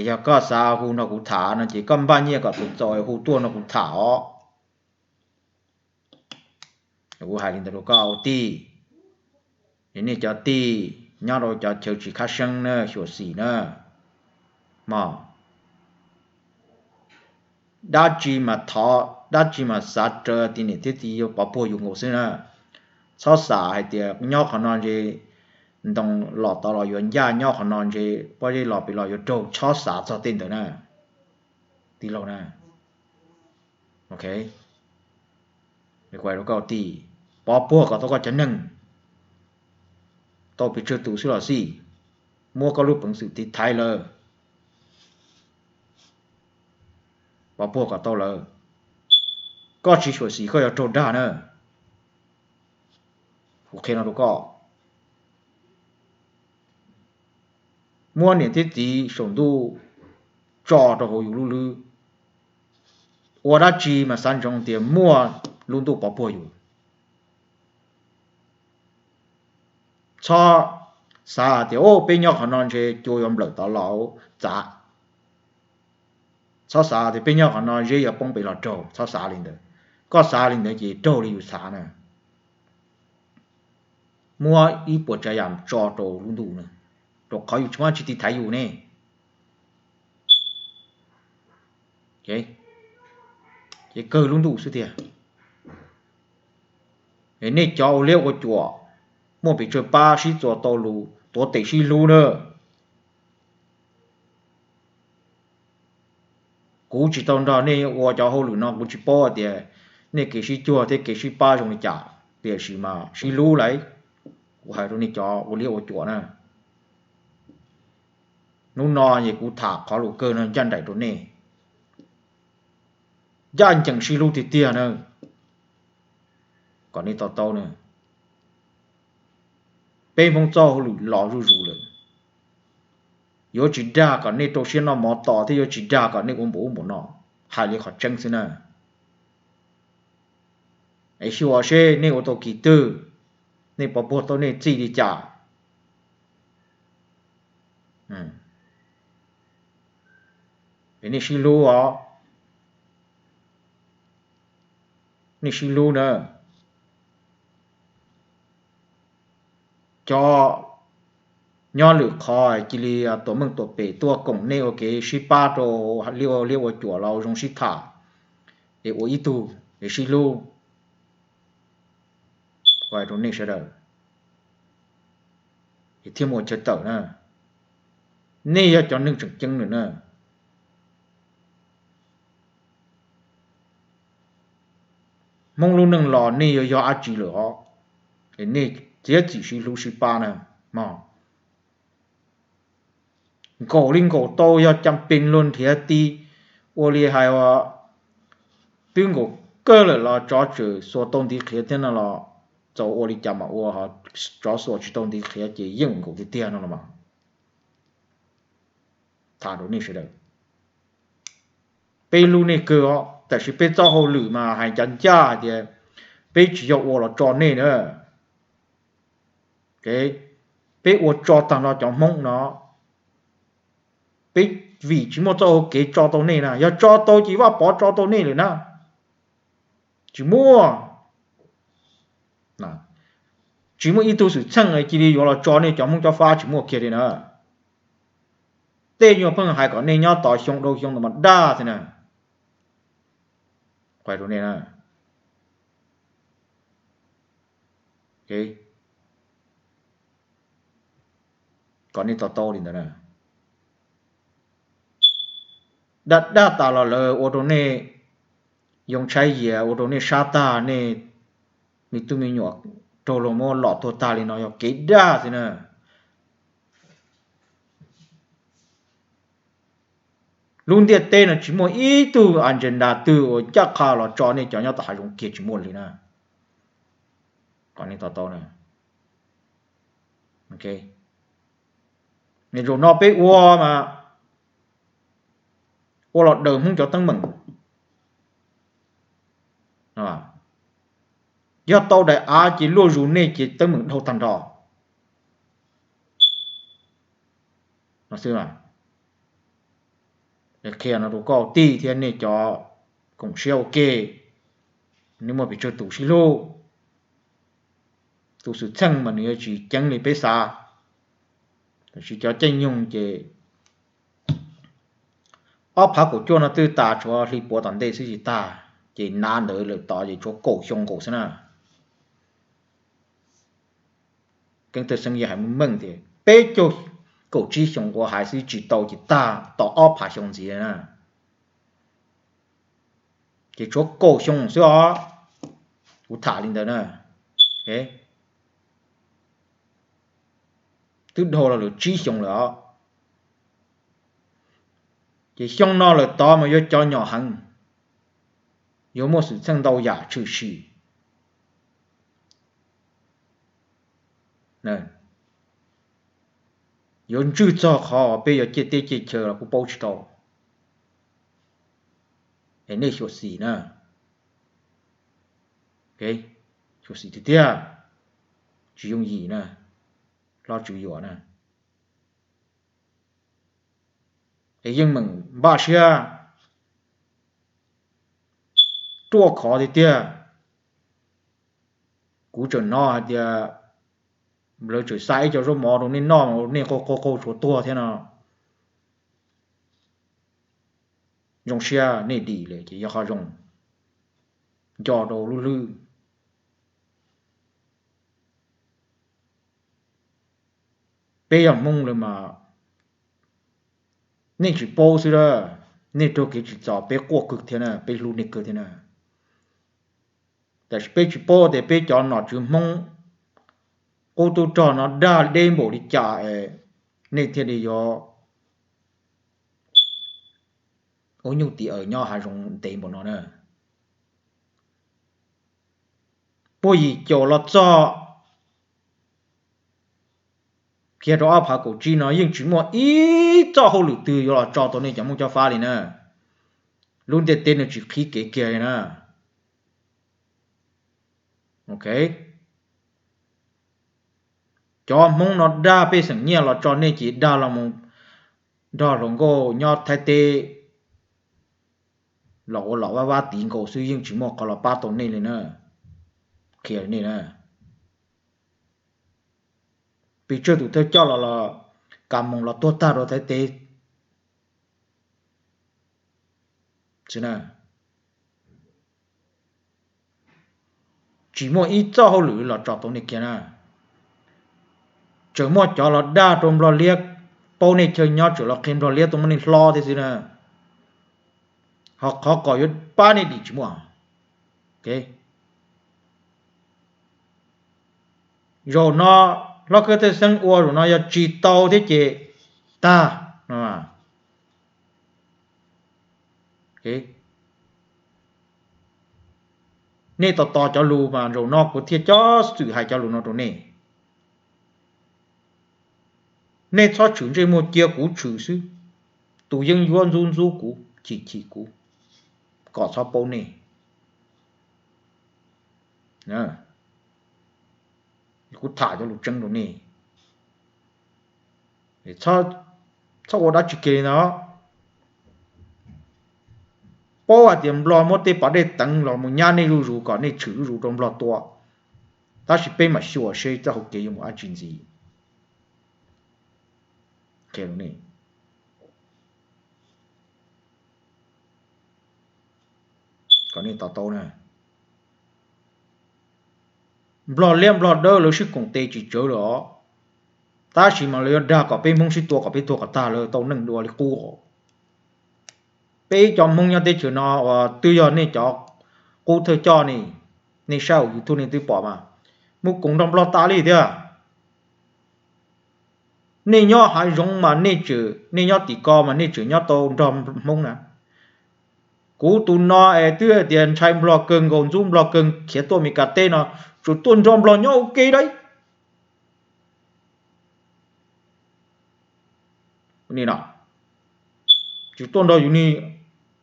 yog koj xav hu nrog kuv tham no ces koj npaj nyiaj kom txaus txaus hu tuaj nrog kuv tham os. Kuv hais li ntawd rau koj ua tij, nej cov tij nyob rau cov chaw tsis khab seeb na, xyuam xim na mog. Dab tsi mas thov Dab tsi mas xav raws tias niam thiab txiv yuav pov puag yus nkaus xwb na. Txhob xav hais tias nyob qhov no ntshe ntoo los tod los yuav ncaj, nyob qhov no ntshe pob zeb los pem los yuav raug, txhob xav txog tej ntawd na. Tij laug na, ok, kuv hais rau koj tias pov puag kom tau koj cov neeg, tau pes tsawg tus xwb los xij, muab koj lub peev xwm tiv thaiv lawm, pov puag kom tau lawm. Koj tsis xyuam xim koj yuav raug dag na. Kuv qhia no rau koj, muab niam thiab txiv saum ntuj tso rau hauv yus lub hlwb, ua dab tsi mas xav ntsoov tias muaj lub ntuj pov puag yus. Txhob xav tias o peb nyob qhov no ntshe cua yuav nplawm tod los txav. Txhob xav tias peb nyob qhov no zeb yuav poob pem los raug, txhob xav li ntawd. Koj xav li ntawd ces raug li yus xav na. Muab ib puas tsav yam tso rau lub ntuj na, rau qhov yus tsis muaj dab tsi tiv thaiv yus ne. Ces kawg lub ntuj xwb tiag. Nej cov ua liab ua cuam, muaj pes tsawg pab sib txuas tau lus tuav tes sib hlub na. Kuv tsis tau nrog nej ua cov hauj lwm no, kuv tsis paub tias nej kev sib cuag thiab kev sib pab zoo li cas, tiam sis mas sib hlub lauj. Kuv hais rau nej cov ua liab ua cuam na, hnub no es kuv tham qhov lus kawg no ncaj nraim rau nej, ncaj ncees sib hlub tiag tiag na, kom nej to taub na. Peb Hmoob txoj hauj lwm los zuj zus lawm, yuav tsis dag kom nej rau siab noj mov tos thiab yuav tsis dag kom nej ua npaum ub npaum no, hais li qhov tseeb xwb na. Es xyuas seb nej ua tau kis twg, nej pov puag tau nej txij li cas. Es nej sib hlub os, nej sib hlub na. Cov nyob lwm qhov cia li tuam meej tuam pem tuaj koom nej ua kev sib pab rau liab ua liab ua cuam los zoo sib tham, es ua ib tug es sib hlub. Kuv hais rau nej sawv daws, es thiaj muaj chaw tawm na. Nej yog cov neeg tseem ceeb lawm na. Hmoob lub neej los nej yuav yog dab tsi lawm os, es nej txiav txim sib hlub sib pab na mog. Nkaum li nkaum tau yog cam pes luag nrhiav ti, ua li hais twb nkaum kawg lawm los tsov tseem xuas tau ntiv qhiav thiab no los, txaus ua li cas mas ua, tsov xuas tsis tau ntiv qhiav ces yeej nkaum tiag tiag no los mas. Tham rau nej sawv daws, peb hlub nej kawg os, tab sis peb txoj hauj lwm mas hais ncaj ncaj hais tias peb tsis yog ua los tso nej na. Peb ua tso tag nrho cov Hmoob no, peb vim tsis muaj txoj hau kev tso tau nej na, yog tso tau ces Vaj Pov tso tau nej lawm na. Tsis muaj, tsis muaj ib tug xwm txheej cia li yuav los tso nej cov Hmoob cob fab, tsis muaj kiag li na. Tej nyuag pheej hais kom nej nyob tos xyoo dhau xyoo ntawd mas dag xwb na. Qhia rau nej na, kom nej to taub li ntawd na. Dag dag tas los lawv ua rau nej yoo tshaib yias, ua rau nej sab tag, nej me tub me nyuam raug luag muab lom tuag tag li no yog kev dag xwb na. Lub ntiaj teb no tsis muaj ib tug agenda twg uas ncaj qha los tso nej cov nyob tom hav zoov kiag, tsis muaj li na. Kom nej to taub na. Zaum no peb ua mas ua los daws Hmoob cov teeb meem. Yog tau daim av ces luaj zus nej ces teeb meem dhau tag nrho. Qhia no rau koj tij thiab nej cov koom siab ua ke, nej muaj pes tsawg tus sib hlub. Tus xwm txheej mas nws yuav tsis ceev li peb xav, tab sis cov caij nyoog ces ob phav kaum cuaj no twb tas, tshuav hli puav tom ntej xwb tsis tag. Ces nab ntawd lawm tod ces tshuav kaum xyoo nkaus xwb na. Keeb thawj xeeb yeej hais meej meej tias peb caug kaum tsib xyoo ua hais xwb tsis tau ces tag tau ob phav xyoo ntxiv na. Ces tshuav kaum xyoo xwb os. Kuv tham li ntawd na. Twb dhau los lawm tsib xyoo lawm os. Ces xyoo no lawm tod mas yuav cov nyom heev, yuav muaj xwm txheej ntau yam tshwm sim. Yuav ntswj txog qhov peb yuav ciaj teb ciaj chaw los kuj paub tsis tau. Es nej xyuam xim na. Xyuam xim tiag tiag, tsis yooj yim na, hlob Tswv Yuam na. Es yeej meem npaj siab ruaj khov tiag tiag. Kuv tseem hnov hais tias lawv tseem xa ib co zaub mov rau nej noj, nej qaug qaug qaug tshuav tuag thiab no. Zoo siab nej dim lawm ces yog qhov zoo, nco rau lub hlwb. Peb yog Hmoob lawm mas nej tsis paub xwb a, nej raug kev tsim txom peb quaj kawg thiab na, peb hlub nej kawg thiab na. Tab sis peb tsis paub tias peb cov nom tswv Hmoob qub tub rog no dag deb npaum li cas es nej thiaj li yuav ua nyuj tiv aws nyob hav zoov ntev npaum no na. Puag yim caum los txog kiag rau ob phav kaum tsib no yeej tsis muaj ib txoj hauj lwm twg yuav los tso tau nej cov Hmoob Cob Fab li na. Lub ntiaj teb no tsis qhib kev kiag li na. Cov Hmoob no dag pej xeem nyiaj los tso nej ces dag los mus nrog hluas nkauj nyob Thaib teb los ua lom vab vab tiv nkaus xwb, yeej tsis muaj qhov los pab tau nej li na. Qhia nej na, pes tsawg tus thawj coj los los kas moos los tuag tag rau Thaib teb xwb na. Tsis muaj ib txoj hauj lwm los tso tau nej kiag na. Tseem muaj cov los dag rau Nplog liab, paub nej chaw nyob tseem los qhia Nplog liab tuaj muab nej hlob thiab xwb na. Ho qhov kom yuav pab nej dim tsis muaj. Zaum no hlob Keeb Thawj Xeeb ua zaum no yog tsis tau thiab ces tag. Nej tos tos cov lus mas zaum no kuv thiaj cob xwm hais cov lus no rau nej. Nej txhob tshwm ntsej muag, cia kuv tshwm xwb. Tus yeeb ncuab ntxub ntxub kuv, chim chim kuv, kom txhob paub nej. Kuv tham cov lus tseeb rau nej. Txhob ua dab tsi kiag li ntawd. Paub hais tias Nplog muab tej pas dej teev los mus nyab nej zuj zus kom nej tshwm zuj zus rau Nplog tua, tab sis peb mam xyuas seb txoj hauv kev yuav mus dab tsi ntxiv. Kom nej to taub na. Nplog liab Nplog dawb lawv sib koom tes tsis tsawg lawm os, tab sis mas lawv yuav dag kom peb Hmoob sib tua kom peb tuag kom tag lawv tau neej dua li qub. Peb cov Hmoob nyob teb chaws no uas twb yog nej cov qub thawj coj ne, nej saib hauv YouTube nej twb pom mas, mus koom nrog Nplog tas li thiab. Nej nyob hav zoov mas nej tseem, nej nyob tim ko mas nej tseem nyob tau nrog Hmoob na. Kuv tus no es twb hais tias ntshai Nplog kawg nkaus, ntxub Nplog kawg, khiav tuaj Meskas teb no, tseem tuaj nrog Nplog nyob ua ke lauj. Tseem tuaj nrog yus niag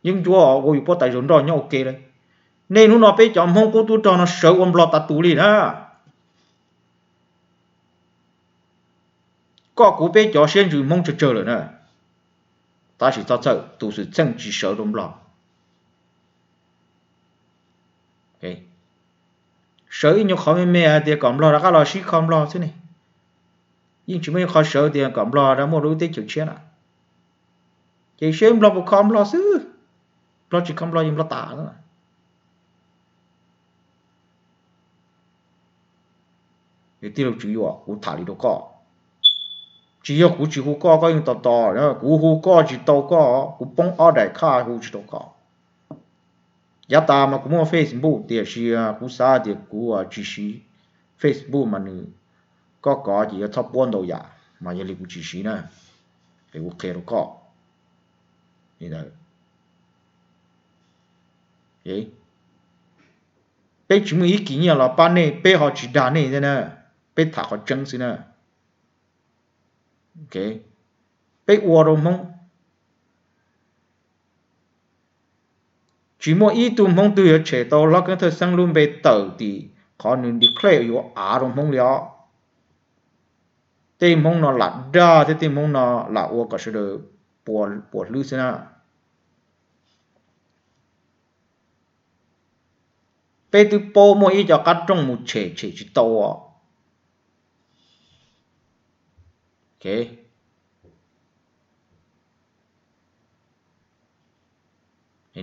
yeeb ncuab ua yus pob tais zaum nroj nyob ua ke lauj. Nej hnub no peb cov Hmoob qub tub rog no sawv ua Nplog tas tus li na. Koj kuv peb cov siab ntsws Hmoob tsawg tsawg lawm na, tab sis txhob txhawj, tus xwm txheej tsis sawv rau Nplog. Sawv ib nyuag qhov me me hais tias kom Nplog rov qab los sib kho Nplog xwb ne. Yeej tsis muaj ib qho sawv tias kom Nplog rov muaj rau lub teb chaws tshiab na. Ces seb Nplog puas kho Nplog xwb. Nplog tsis kho Nplog ces Nplog tas xwb. Yog tij laug Tswv Yuam, kuv tham li rau koj, tsis yog kuv tsis hu koj, koj yeej tos tos, kuv hu koj tsis tau koj, kuv poob ob daim khaj hu tsis tau koj. Yav tas mas kuv muaj Facebook tiam sis kuv xav tias kuv tsis siv Facebook mas nws, koj kov ces yuav txhob puab ntau yam, mas yog li kuv tsis siv na, es kuv qhia rau koj li ntawd. Peb tsis muaj ib kis nyiaj los pab nej, peb ho tsis dag nej thiab na, peb tham qhov tseeb xwb na. Peb ua rau Hmoob, tsis muaj ib tug Hmoob twg yuav tshem tau Hlob Keeb Thawj Xeeb lub npe tawm tim qhov nws declare yuav av rau Hmoob li os. Tej Hmoob no lam dag thiab tej Hmoob no lam ua kom sawv daws puas hlwb xwb na. Peb twb paub muaj ib co qab rooj mus tshem tshem tsis tau.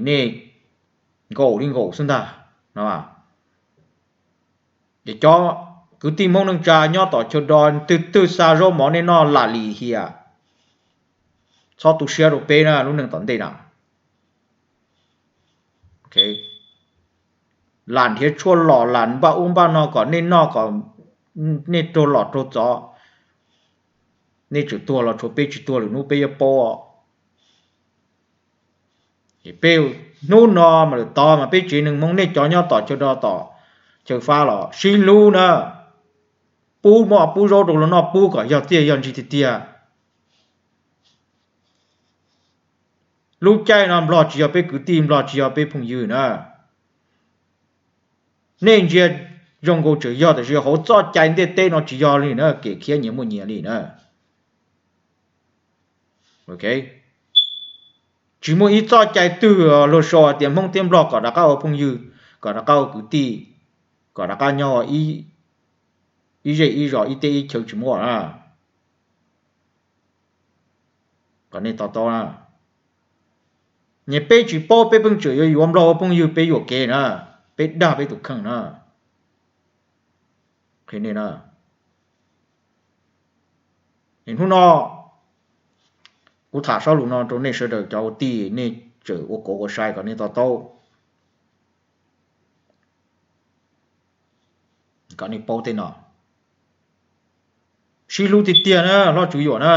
Nej nkaum li nkaum xwb ntag no. Ces cov kwv tij Hmoob neej tsa nyob tom chaw do twg twg xa zaub mov nej noj lam lim hiam, txhob tu siab rau peb na lub neej tom ntej na. Lam nrhiav tshuaj lom lam npaj ub npaj no kom nej noj kom nej raug lom raug txov, nej tseem tuag los tshuav peb tsis tuag lwm hnub peb yuav paub. Peb hnub no mas lawm tod mas peb tsev neeg Hmoob nej cov nyob tom chaw do tom chaw fab los sib hlub na, pub mov pub zaub rau luag noj pub kom yog txiaj yog ntsig tiag tiag. Lub caij no Nplog tsis yog peb kwv tij, Nplog tsis yog peb phooj ywg na. Nej ntsia zoo nkaus tseem yog tiam sis hauv txoj cai ntiaj teb no tsis yog li na, kev khiav nyias muaj nyias li na. Tsis muaj ib txoj cai twg luag sau hais tias Hmoob thiab Nplog kom rov qab ua phooj ywg, kom rov qab ua kwv tij, kom rov qab nyob ib zej ib zos ib teb ib chaw tsis muaj na. Kom nej to taub na. Niag peb tsis paub, peb pheej tseem yuav yuav Nplog ua phooj ywg, peb yuam kev na, peb dag peb tus kheej na. Hnub no kuv tham sab lus no rau nej sawv daws cov ua tij, nej tseem ua kauv ua sai kom nej to taub, kom nej paub tej no. Sib hlub tiag tiag na Hlob Tswv Yuam na,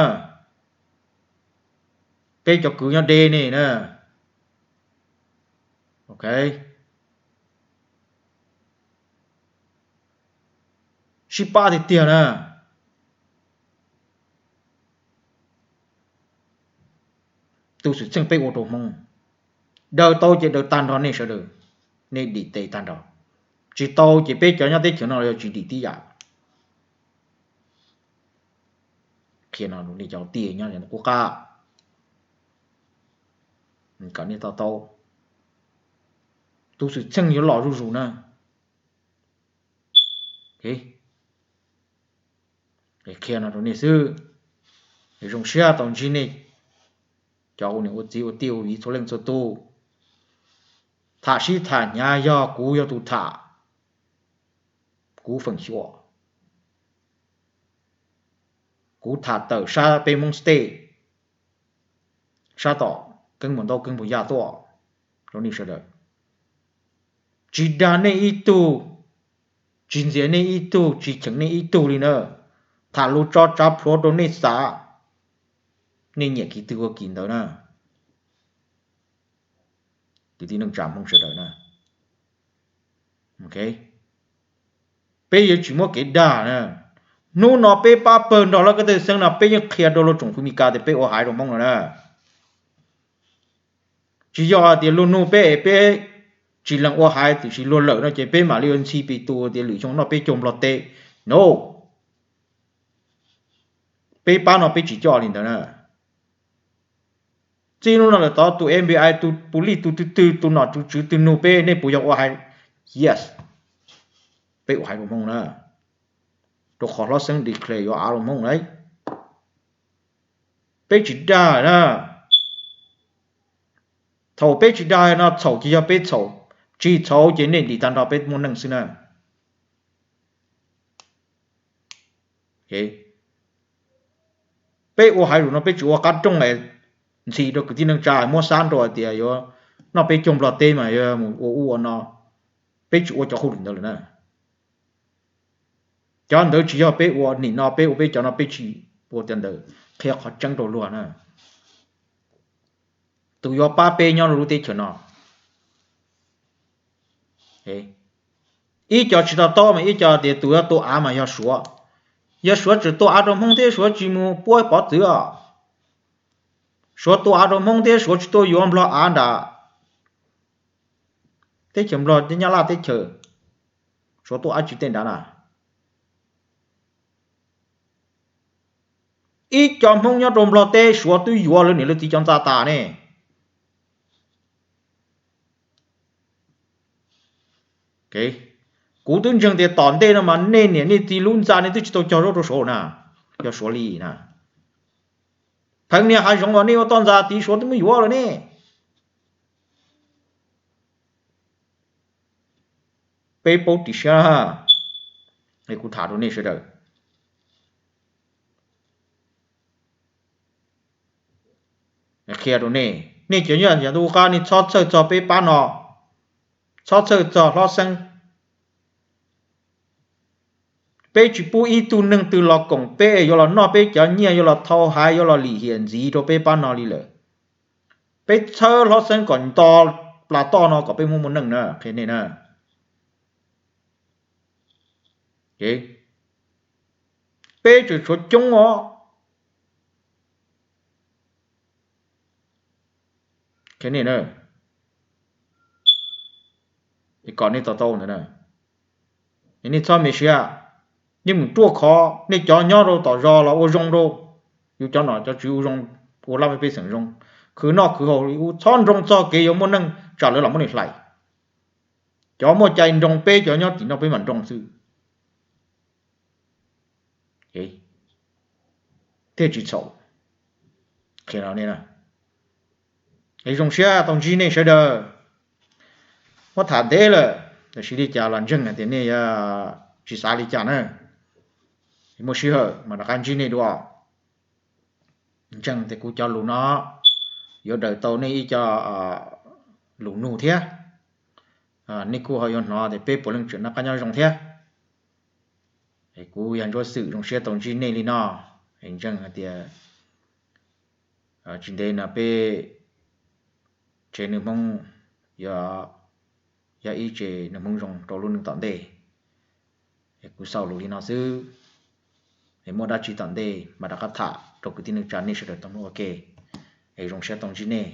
peb cov kwv nyob deb nej na. Sib pab tiag tiag na. Tus xwm txheej peb ua rau Hmoob, daws tau ces daws tag nrho nej sawv daws, nej dim tes tag nrho. Tsis tau ces peb cov nyob teb chaws no los yog tsis dim tib yam. Qhia no rau nej cov tij nyob qub qab, kom nej to taub. Tus xwm txheej yuav los zuj zus na. Qhia no rau nej xwb. Zoo siab tau ntsib nej cov ua niam ua txiv ua tij ua viv txhua leej txhua tus. Tham sib tham hnyav yog kuv yog tus tham, kuv feem xyuam, kuv tham tawm sab peb Hmoob State, sab tom Keeb Npus Ntaub Keeb Npus Yaj tuaj rau nej sawv daws. Tsis dag nej ib tug, tsis ntxias nej ib tug, tsis cheem nej ib tug li na. Tham lus tso tsav plhuav rau nej xav, nej nyiam kis twg ua kis ntawd na. Kwv tij neej tsa Hmoob sawv daws na, peb yuav tsis muab kev dag na. Hnub no peb pab pawg nrog Hlob Keeb Thawj Xeeb no peb yeej qhia rau luag tsoom fwv Mes Kas tias peb ua haiv rau Hmoob no na. Tsis yog hais tias luag nug peb es peb tsis lees ua haiv tiam sis luag lawm no ces peb mam li ua ntxhi pes tus tias lwm xyoo noj peb caug Nplog teb. No, peb pab no peb tsis coj li ntawd na. Txij hnub no lawm tod tus F B I, tus puliv, tus twg twg, tus nom tswv twg nug peb nej puas yog ua haiv? Yes, peb ua haiv rau Hmoob na, rau qhov Hlob Xeeb declare yuav av rau Hmoob na. Peb tsis dag na. Thaum peb tsis dag no txhaum ces yog peb txhaum, tsis txhaum ces nej dim tag nrho peb muaj neej xwb na. Peb ua hais lus no peb tsis ua qab rooj es ntxhi rau kwv tij neej tsa muab xab nrau hais tias yuav noj peb caug Nplog teb mas yuav mus ua ub ua no. Peb tsis ua cov hauj lwm ntawd lawm na. Cov ntawd tsis yog peb ua, nim no peb ua peb cov no peb tsis ua cov ntawd, qhia qhov tseeb rau luag na. Tus yuav pab peb nyob rau lub teb chaws no, ib co tsis to taub mas ib co tias tus yuav tua av mas yog Suav. Yog Suav tseem tua av rau Hmoob thiab Suav tsis mus puab pov txwv os. Suav tua av rau Hmoob thiab Suav tsis tuaj yuav Nplog av nram teb chaws Nplog, Nyab Laj teb chaws, Suav tuaj av tsis tej nrad na. Ib co Hmoob nyob rau Nplog teb Suav twb yuav lawv niam lawv txiv cov ntxa tas ne. Kuv twb ntseeg tias tom ntej no mas nej niam nej txiv lub ntxa nej twb tsis tau cog zaub rau Suav na, yog Suav li na. Pheev niag hav zoov los nej ua toj ntxa tid Suav twb muab yuav lawm ne. Peb paub ris siab, kuv tham rau nej sawv daws qhia rau nej, nej cov nyob ntawm tus qab nej txhob txhawj txog peb pab no, txhob txhawj txog hlob xeeb. Peb tsis pub ib tug neeg twg los koom peb yuav los noj peb cov nyiaj, yuav los thau haiv, yuav los lim hiam ntxiv rau peb pab no li lawm. Peb txhawb hlob xeeb kom nto plas toj no kom peb muaj muaj neej na, qhia nej na. Peb tseem tshuav coob os. Kom nej to taub ntawd, nej txhob me siab, yeej meem ruaj khov, nej cov nyob rau tom zos los ua zoo rau yus cov nom cov tswv, ua zoo, ua laj mej pej xeem zoo, khwv noj khwv haus li ub, txhob nroo txog kev yuav muaj neej tsam lawv los muab nej hlais. Cov muaj cai nroo, peb cov nyob tim no peb mam nroo xwb thiaj tsis txhaum. Zoo siab tau ntsib nej sawv daws. Muab tham ntev lawm, tab sis li cas los ntseeg hais tias nej yuav tsis xav li cas na. Muaj sij hawm mas rov qab ntsib nej dua. Ntseeg tias kuv cov lus no yuav daws tau nej ib co lus nug thiab. Nej kuj ho yuav hnov tias peb puav leej tseem noj qab nyob zoo thiab. Kuv yog Ntsuab Xwm, zoo siab tau ntsib nej li no. Ntseeg hais tias tsis ntev no peb tsev neeg Hmoob yuav yog ib tsev neeg Hmoob zoo rau lub neej tom ntej. Kuv xaus lus li no xwb, muaj dab tsi tom ntej mam rov qab tham rau kwv tij neej tsa nej sawv daws tau mloog ua ke. Zoo siab tau ntsib nej.